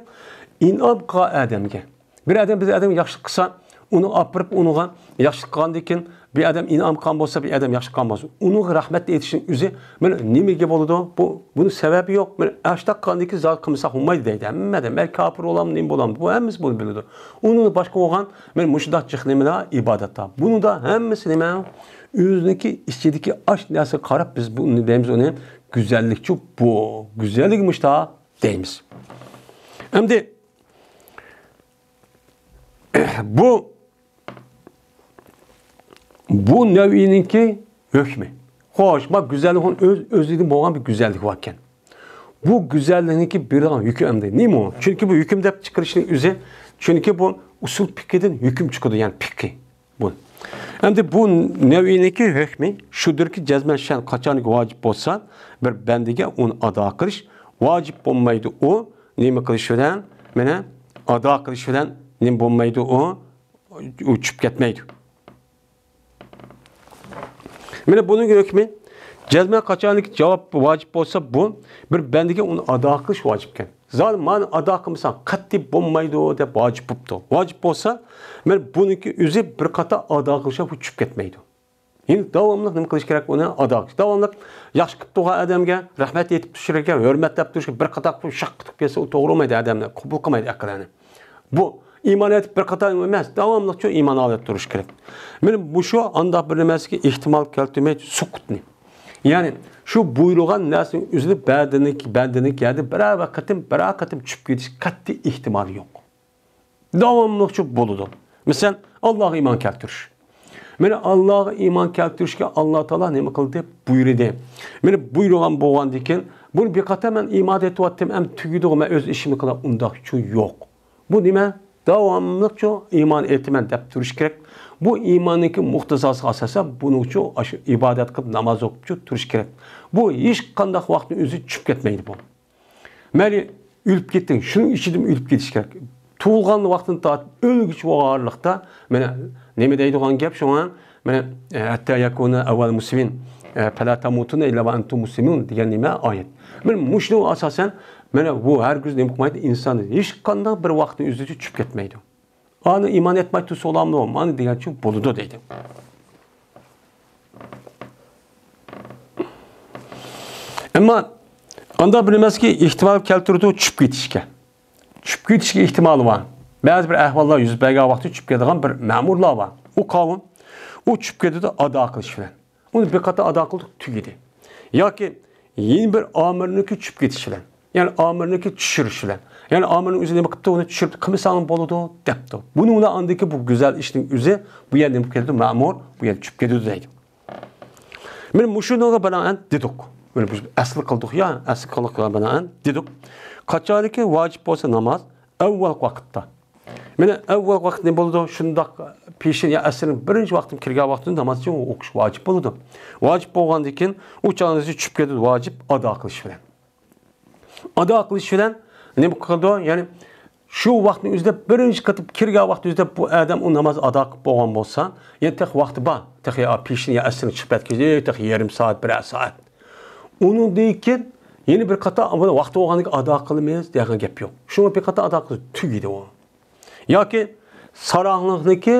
ئىنئام قىلغان ئادەمگە، بىر ئادەم بىز ئادەمگە ياخشىلىق قىلسا، ئۇنى ئاپىرىپ ئۇنىڭغا ياخشىلىق قىلغاندىن كېيىن، بىر ئادەم ئىنئام قىلغان بولسا، بىر ئادەم ياخشىلىق قىلغان بولسا، ئۇنىڭغا رەھمەت ئېيتىشنىڭ ئۆزى مانا نېمىگە بولىدۇ؟ بۇ، بۇنىڭ سەۋەبى يوق. مانا ئاشۇنداق قىلغاندىن كېيىن زادى قىلمىساق بولمايدۇ دەيدۇ. ھەممە ئادەم، مەن كاپىر بولامدۇ، نېمە بولامدۇ، بۇ ھەممىسى بۇنى بىلىدۇ. ئۇنىڭدىن باشقا بولغان مانا مۇشۇنداق جىق نېمىلەر، ئىبادەتلەر. بۇنىڭدا ھەممىسى نېمە؟ ئۆزىنىڭكى ئىچىدىكى ئاش نەرسىگە قاراپ بىز بۇنى دەيمىز، ئۇنى گۈزەللىكچۇ بۇ. گۈزەللىكى مۇشۇنداق دەيمىز. ئەمدى بۇ، بۇ نەۋئىنىڭكى ھۆكمى. خوش، ما گۈزەللىك ئۆز، ئۆزىدىن بولغان بىر گۈزەللىك باركەن. بۇ گۈزەللىكنىڭكى بېرىدىغان ھۆكمى ئەمدى نېمە ئۇ؟ چۈنكى بۇ ھۆكۈم دەپ چىقىرىشنىڭ ئۆزى، چۈنكى بۇ ئۇسۇل پىقىدىن ھۆكۈم چىقىدۇ، يەنى پىقى. بۇ. ئەمدى بۇ نەۋئىنىڭكى ھۆكمى شۇدۇركى، جەزمەن شەن قاچانكى ۋاجىپ بولسا، بىر بەندىگە ئۇنى ئادا قىلىش ۋاجىپ بولمايدۇ. ئۇ نېمە قىلىش بىلەن؟ مانا ئادا قىلىش بىلەن نېمە بولمايدۇ؟ ئۇ، ئۇ چۈشۈپ كەتمەيدۇ. مانا بۇنىڭ ھۆكمى، جەزمەن قاچانكى جاۋاب ۋاجىپ بولسا، بۇ بىر بەندىگە ئۇنى ئادا قىلىش ۋاجىپكەن. زادى مانا ئادا قىلمىساڭ قەتئىي بولمايدۇ دەپ ۋاجىپ بوپتۇ. ۋاجىپ بولسا، مانا بۇنىڭكى ئۆزى بىر قاتار ئادا قىلىش، بۇ چۈشۈپ كەتمەيدۇ. يەنى داۋاملىق نېمە قىلىش كېرەك؟ ئۇنى ئادا قىلىش. داۋاملىق ياخشى قىلىپ تۇرغان ئادەمگە رەھمەت ئېيتىپ تۇرۇش كېرەك، ھۆرمەتلەپ تۇرۇش كېرەك، بىر قاتار قىلىپ شاق قىلىپ كەتسە، ئۇ توغرا بولمايدۇ، ئادەملەر قوبۇل قىلمايدۇ ئەقىلەنى. بۇ ئىمان ئېيتىپ بىر قاتار ئەمەس، داۋاملىقچۇ ئىمان ھالەتتە تۇرۇش كېرەك. مانا مۇشۇ ئانداق بىر نېمىسىگە ئېھتىمال كەلتۈرمەيدۇ، سۇكۇتنى. يەنى شۇ بۇيرۇغان نەرسىنىڭ ئۆزىنى بەندىنىڭ، بەندىنىڭ يەردە بىرەر قېتىم، بىرەر قېتىم چۈشۈپ كېتىش قەتئىي ئېھتىمالى يوق. داۋاملىقچۇ بولىدۇ. مەسىلەن، ئاللاغا ئىمان كەلتۈرۈش. مانا ئاللاغا ئىمان كەلتۈرۈشكە ئاللا تائالا نېمە قىلدى؟ بۇيرۇدى. مانا بۇيرۇغان بولغاندىن كېيىن، بۇنى بىر قاتار مەن ئىمان ئېيتىۋەتتىم، ئەمدى تۈگىدىغۇ، مەن ئۆز ئىشىمنى قىلاي، ئۇنداقچۇ يوق. بۇ نېمە؟ داۋاملىقچۇ ئىمان ئېيتىمەن دەپ تۇرۇش كېرەك. بۇ ئىماننىڭكى مۇقتىزاسىغا ئاساسەن، بۇنىڭچۇ ئاشۇ ئىبادەت قىلىپ، ناماز ئوقۇپچۇ تۇرۇش كېرەك. بۇ ھېچقانداق ۋاقىتنىڭ ئۆزى چۈشۈپ كەتمەيدۇ بۇ. مەيلى ئۆلۈپ كېتىڭ، شۇنىڭ ئىچىدىمۇ ئۆلۈپ كېتىش كېرەك. تۇغۇلغان ۋاقتىدىن تارتىپ ئۆلگۈچە بولغانلىقتا، مانا نېمە دەيدىغان گەپ شۇڭا، مانا، ئە، ھەتتا يەكۇنە ئەۋۋەل مۇسلىمىن، ئە، فەلا تەمۇتۇنە ئىللا ۋە ئەنتۇم مۇسلىمۇن دېگەن نېمە ئايەت. مانا مۇشۇنىڭغا ئاساسەن، مانا بۇ ھەرگىز نېمە قىلمايدۇ، ئىنسان ھېچقانداق بىر ۋاقىتنىڭ ئۆزىچە چۈشۈپ كەتمەيدۇ. ئانا ئىمان ئېيتماي تۇرسا بولامدۇ؟ مانا دېگەنچە بولىدۇ دەيدۇ. ئەمما ئانداق بىر نېمەسكى ئېھتىمال كەلتۈرىدۇ چۈشۈپ كېتىشكە. چۈشۈپ كېتىشكە ئېھتىمالى بار. بەزى بىر ئەھۋاللار يۈز بەرگەن ۋاقىتتا چۈشۈپ كېتىدىغان بىر مەمۇرلار بار. ئۇ قاۋۇم، ئۇ چۈشۈپ كېتىدۇ ئادا قىلىش بىلەن. ئۇنى بىر قاتار ئادا قىلدۇق، تۈگىدى. ياكى يەنە بىر ئامىرنىڭكى چۈشۈپ كېتىشى بىلەن. يەنى ئامىرنىڭكى چۈشۈرۈش بىلەن. يەنى ئامىرنىڭ ئۆزى نېمە قىپتۇ، ئۇنى چۈشۈرۈپ قىلمىساڭ بولىدۇ دەپتۇ. بۇنىڭ بىلەن ئاندىكى بۇ گۈزەل ئىشنىڭ ئۆزى بۇ يەردە نېمە كېلىدۇ، مەمۇر بۇ يەردە چۈشۈپ كېتىدۇ دەيدۇ. مانا مۇشۇنىڭغا بىنائەن دېدۇق. مانا بىز ئەسلى قىلدۇق يا، ئەسلى قىلدۇققا بىنائەن دېدۇق. قاچانكى ۋاجىپ بولسا ناماز، ئەۋۋەلقى ۋاقىتتا. مانا ئەۋۋەلقى ۋاقىت نېمە بولىدۇ؟ شۇنداق پېشىن يا ئەسىرنىڭ بىرىنچى ۋاقتىدىن كىرگەن ۋاقتىدا ناماز ئوقۇش ۋاجىپ بولىدۇ. ۋاجىپ بولغاندىن كېيىن ئۇ چاغدا چۈشۈپ كېتىدۇ، ۋاجىپ ئادا قىلىش بىلەن. ئادا قىلىش بىلەن نېمە قىلىدۇ؟ يەنى شۇ ۋاقىتنىڭ ئۆزىدە بىرىنچى قېتىم كىرگەن ۋاقىت ئۆزىدە بۇ ئادەم ئۇ ناماز ئادا قىلىپ بولغان بولسا، يەنى تېخى ۋاقتى بار. تېخى يا پېشىن يا ئەسىرنىڭ چىقىپ كەتكىچە تېخى يېرىم سائەت، بىرەر سائەت. ئۇنىڭدىن كېيىن يەنە بىر قاتا ۋاقتى بولغاندىن كېيىن ئادا قىلىمىز دېگەن گەپ يوق. شۇڭا بىر قاتا ئادا قىلسا تۈگىدى ئۇ. ياكى ساراڭلىقنىكى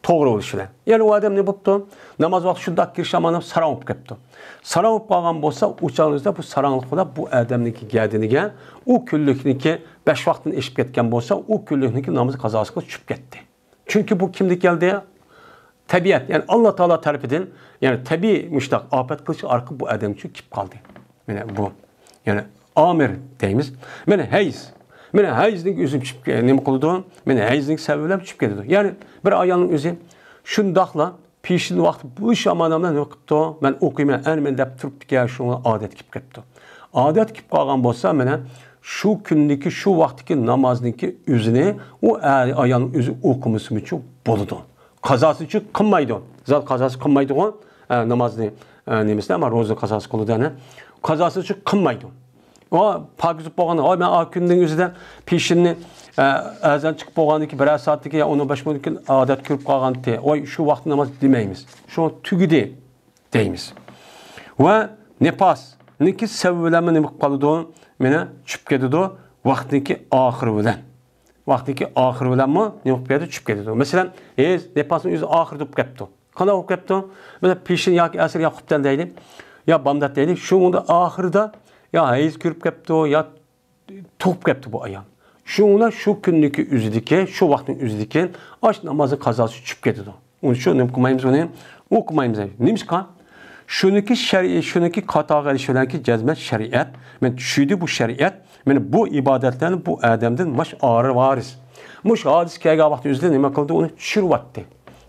توغرا بولۇشى بىلەن. يەنى ئۇ ئادەم نېمە بوپتۇ؟ ناماز ۋاقتى شۇنداق كىرىشى ئامانەن ساراڭ بولۇپ كەپتۇ. ساراڭ بولۇپ قالغان بولسا، ئۇ چاغىڭىزدا بۇ ساراڭلىق بىلەن بۇ ئادەمنىڭكى گەدىنىگە ئۇ كۈنلۈكنىڭكى بەش ۋاقتىدىن ئېشىپ كەتكەن بولسا، ئۇ كۈنلۈكنىڭكى ناماز قازاسىغا چۈشۈپ كەتتى. چۈنكى بۇ كىمدىن كەلدى؟ تەبىئەت، يەنى ئاللا تائالا تەرىپىدىن، يەنى تەبىئىي مۇشۇنداق ئاپەت قىلىش ئارقىلىق بۇ ئادەم ئۈچۈن كېلىپ قالدى. مانا بۇ، يەنى ئامىر دەيمىز. مانا ھەيز. مانا ھەيزنىڭ ئۆزى چۈشۈپ، نېمە قىلىدۇ؟ مانا ھەيزنىڭ سەۋەبى بىلەن چۈشۈپ كېتىدۇ. يەنى بىر ئايالنىڭ ئۆزى شۇنداقلا پېشىن ۋاقتى بۇ ئىش ئامانەملا نېمە قىپتۇ؟ مەن ئوقۇيمەن، ئەنە مەن دەپ تۇرۇپتىكەن، شۇڭا ئادەت كېلىپ قېپتۇ. ئادەت كېلىپ قالغان بولسا، مانا شۇ كۈندىكى، شۇ ۋاقىتتىكى نامازنىڭكى ئۆزىنى ئۇ ئايالنىڭ ئۆزى ئوقۇمىسىمۇچۇ بولىدۇ. قازاسىچۇ قىلمايدۇ. زات قازاسى قىلمايدىغۇ، ئە، نامازنى، ئە، نېمىسىنى، ئەمما روزا قازاسى قىلىدۇ، ئەنە. قازاسىچۇ قىلمايدۇ. ئۇ پاكىز بولغان، ۋاي، مەن ئا كۈندىن ئۆزىدە پېشىننى، ئە، ئەزان چىقىپ بولغاندىن كېيىن بىرەر سائەتتىن كېيىن يا ئون بەش مىنۇتتىن كېيىن ئادەت كۆرۈپ قالغانتى. ۋاي، شۇ ۋاقىتتا ناماز دېمەيمىز. شۇ تۈگىدى دەيمىز. ۋە نىپاسنىڭكى سەۋەبى بىلەنمۇ نېمە قىلىپ قالىدۇ؟ مانا چۈشۈپ كېتىدۇ. ۋاقىتنىڭكى ئاخىرى بىلەن. ۋاقىتنىڭكى ئاخىرى بىلەنمۇ نېمە قىلىپ كېتىدۇ؟ چۈشۈپ كېتىدۇ. مەسىلەن، ھەيز نىپاسنىڭ ئۆزى ئاخىرىدا بولۇپ كەپتۇ. قانداق بولۇپ كەپتۇ؟ مانا پېشىن ياكى ئەسىر يا خوپتەن دەيلى، يا بامدات دەيلى. شۇنىڭدا ئاخىرىدا يا ھەيز كۆرۈپ كەپتۇ، يا تۇغۇپ كەپتۇ بۇ ئايال. شۇڭا شۇ كۈننىكى ئۆزىدىكى، شۇ ۋاقىتنىڭ ئۆزىدىكى ئاش نامازنىڭ قازاسى چۈشۈپ كېتىدۇ. ئۇنى شۇ نېمە قىلمايمىز ئۇنى؟ ئوقۇمايمىز. نېمىشقا؟ شۇنىڭكى شەرئىي، شۇنىڭكى قاتارغا ئېلىش بىلەنكى جەزمەن شەرىئەت. مەن چۈشىدى بۇ شەرىئەت. مانا بۇ ئىبادەتلەرنى بۇ ئادەمدىن ماش ئارى ۋارىس. مۇش ھادىسە كەلگەن ۋاقىت ئۆزىدە نېمە قىلدى؟ ئۇنى چۈشۈرۈۋەتتى.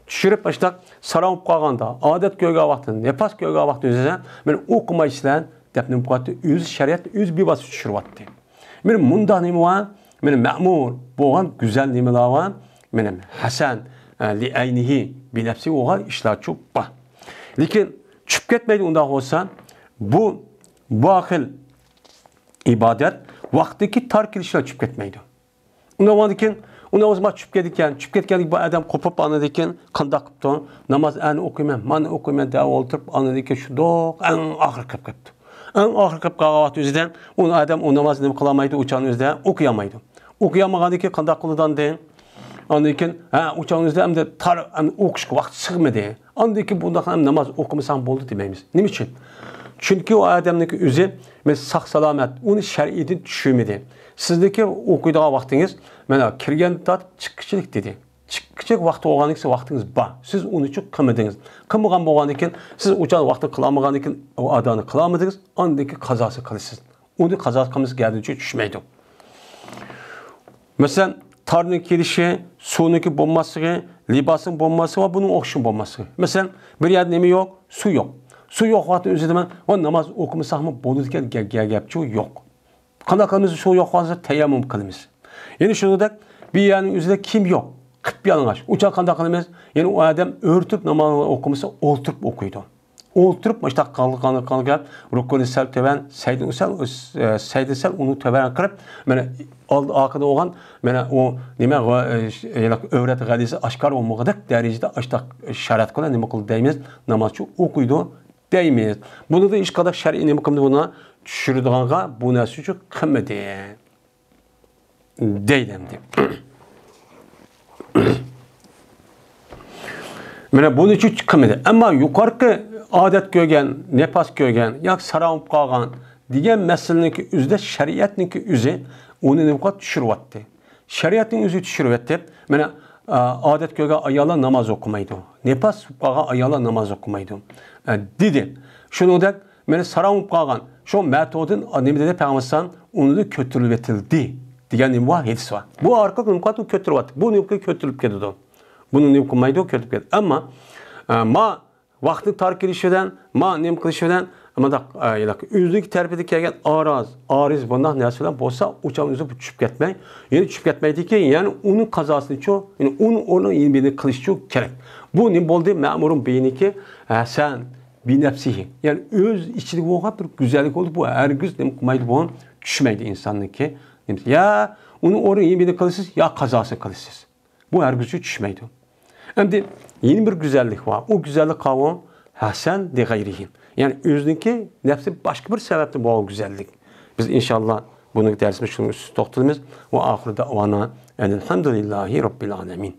چۈشۈرۈپ ئاشتاق ساراڭ بولۇپ قالغاندا، ئادەت كۆرگەن ۋاقتىدا، نىپاس كۆرگەن ۋاقتىدا ئۆزىدە مانا ئوقۇمايسىلەر دەپ نېمە قىلىۋاتتى؟ ئۆزى شەرىئەت، ئۆزى بىۋاسىتە چۈشۈرۈۋاتتى. مانا مۇنداق نېمە بار؟ مانا مەمۇر بولغان گۈزەل نېمىلەر بار؟ مانا ھەسەن، ئە، لىئەينىھى بىنەپسى بولغان ئىشلارچۇ بار. لېكىن چۈشۈپ كەتمەيدۇ ئۇنداق بولسا، بۇ، بۇ خىل ئىبادەت ۋاقتىدىكى تار كېلىشلەر چۈشۈپ كەتمەيدۇ. ئۇنداق بولغاندىن كېيىن، ئۇنداق بولسا، مانا چۈشۈپ كەتكەن، چۈشۈپ كەتكەندىن كېيىن بۇ ئادەم قوپۇپ، ئاندىن كېيىن قانداق قىپتۇ؟ ناماز ئەنە ئوقۇيمەن، مانا ئوقۇيمەن دەپ ئولتۇرۇپ، ئاندىن كېيىن شۇنداق ئەڭ ئاخىرى قېلىپ قېپتۇ. ئەڭ ئاخىرى قېلىپ قالغان ۋاقىت ئۆزىدە ئۇ ئادەم ئۇ نامازنى نېمە قىلالمايدۇ، ئۇ چاغنىڭ ئۆزىدە ئوقۇيالمايدۇ. ئوقۇيالمىغاندىن كېيىن قانداق قىلىدۇ ئاندىن؟ ئاندىن كېيىن، ھە، ئۇ چاغنىڭ ئۆزىدە ئەمدى تار، ئەمدى ئوقۇشقا ۋاقىت سىغمىدى. ئاندىن كېيىن بۇنداق ھەم ناماز ئوقۇمىساڭ بولدى دېمەيمىز. نېمە ئۈچۈن؟ چۈنكى ئۇ ئادەمنىڭكى ئۆزى، مەن ساق-سالامەت، ئۇنى شەرئىيدىن چۈشۈرمىدى. سىزنىڭكى ئوقۇيدىغان ۋاقتىڭىز، مانا، كىرگەندىن تارتىپ چىققۇچىلىك دېدى. چىققۇچىلىك ۋاقتى بولغاندىكىن سىز ۋاقتىڭىز بار. سىز ئۇنى چۈ قىلمىدىڭىز. قىلمىغان بولغاندىكىن سىز ئۇ چاغ ۋاقتىنى قىلالمىغاندىكىن ئۇ ئادانى قىلالمىدىڭىز. ئاندىن كېيىن قازاسى قىلىسىز. ئۇنى قازا قىلمىسا گەردىنچە چۈشمەيدۇ. مەسىلەن، تارنىڭ كېلىشى، سۇنىڭكى بولماسلىقى، لىباسنىڭ بولماسلىقى ۋە بۇنىڭ ئوخشىشىنىڭ بولماسلىقى. مەسىلەن، بىر يەردە نېمە يوق؟ سۇ يوق. سۇ يوق ۋاقىتنىڭ ئۆزىدە مەن، ۋە ناماز ئوقۇمىساقمۇ بولىدىكەن، گە-، گە-، گەپچۇ يوق. قانداق قىلىمىز؟ سۇ يوق ۋاقىتتا تەيەممۇم قىلىمىز. يەنە شۇنىڭدەك بىر يەرنىڭ ئۆزىدە كىيىم يوق. قىپيالىڭاچ. ئۇ چاغ قانداق قىلىمىز؟ يەنە ئۇ ئادەم ئۆرتۈپ ناماز ئوقۇمىسا ئولتۇرۇپ ئوقۇيدۇ. ئولتۇرۇپ مۇشۇنداق قىلغان، قىلغان گەپ، رۇكۇنى سەل تۆۋەن، سەجدىنى سەل، ئە، سەجدىنى سەل ئۇنى تۆۋەن قىلىپ، مانا ئالدى ئارقىدا بولغان، مانا ئۇ نېمە، غا-، ئە، ش-، يەنە ئۆۋرەت غەلىسى ئاشكارا بولمىغۇدەك دەرىجىدە ئاشتاق شارائىت قىلىپ نېمە قىلدى دەيمىز، نامازچۇ ئوقۇيدۇ دەيمىز. بۇنىڭدا ھېچقانداق شەرئىي نېمە قىلمىدى بۇنى، چۈشۈرىدىغانغا بۇ نەرسە ئۈچۈن قىلمىدى. دەيدۇ ئەمدى. مانا بۇنى چۈش قىلمىدى. ئەمما يۇقىرىقى ئادەت كۆرگەن، نىپاس كۆرگەن ياكى ساراڭ بولۇپ قالغان دېگەن مەسىلىنىڭكى ئۆزىدە شەرىئەتنىڭكى ئۆزى ئۇنى نېمە قىلىپ چۈشۈرۈۋەتتى. شەرىئەتنىڭ ئۆزى چۈشۈرۈۋەتتى. مانا، ئا، ئادەت كۆرگەن ئاياللار ناماز ئوقۇمايدۇ. نىپاس بولۇپ قالغان ئاياللار ناماز ئوقۇمايدۇ، ئا، دېدى. شۇنىڭدەك مانا ساراڭ بولۇپ قالغان. شۇ مەتۇدىن نېمە دېدى پەيغەمبەر ئەلەيھىسسالام؟ ئۇنى كۆتۈرۈلۈۋېتىلدى دېگەن نېمە بار؟ ھەدىس بار. بۇ ئارقىلىق نېمە قىلىۋاتىدۇ؟ كۆتۈرۈۋاتىدۇ. بۇ نېمە قىلىپ كۆتۈرۈلۈپ كېتىدۇ؟ بۇنى نېمە قىلمايدۇ؟ كۆتۈرۈلۈپ كېتىدۇ. ئەمما، ئە، ما ۋاقىتنى تار كېلىشى بىلەن، ما نېمە قىلىشى بىلەن، مۇنداق، ئە، ئۆزىنىڭ تەرىپىدىن كەلگەن ئاراز، ئارىز بۇنداق نەرسە بىلەن بولسا، ئۇ چاغدا ئۆزى بۇ چۈشۈپ كەتمەي، يەنە چۈشۈپ كەتمەيدىكى، يەنى ئۇنىڭ قازاسىنىچۇ، يەنى ئۇنىڭ ئورنىغا يەنە بىرنى قىلىشچۇ كېرەك. بۇ نېمە بولدى؟ مەمۇرۇن بىينىكى، ئە، سەن بىنەپسىھى، يەنى ئۆز ئىچىدە بولغان بىر گۈزەللىك بولدى. بۇ ھەرگىز نېمە قىلمايدۇ، بۇ چۈشمەيدۇ ئىنساننىڭكى. يا ئۇنىڭ ئورنىغا يەنە بىرنى قىلىسىز، يا قازاسىنى قىلىسىز. بۇ ھەرگىزچە چۈشمەيدۇ. ئەمدى يەنە بىر گۈزەللىك بار. ئۇ گۈزەللىك قاۋۇ ھەسەن لىغەيرىھىم. يەنى ئۆزىنىڭكى نەپسى باشقا بىر سەۋەبتىن بولغان گۈزەللىك. بىز ئىنشاللا بۇنىڭ دەرسىمىز شۇنىڭ ئۈستىدە توختىلىمىز. ۋە ئاخىر دەۋانا ئەنىلھەمدۇلىللاھى رەببىل ئالەمىن.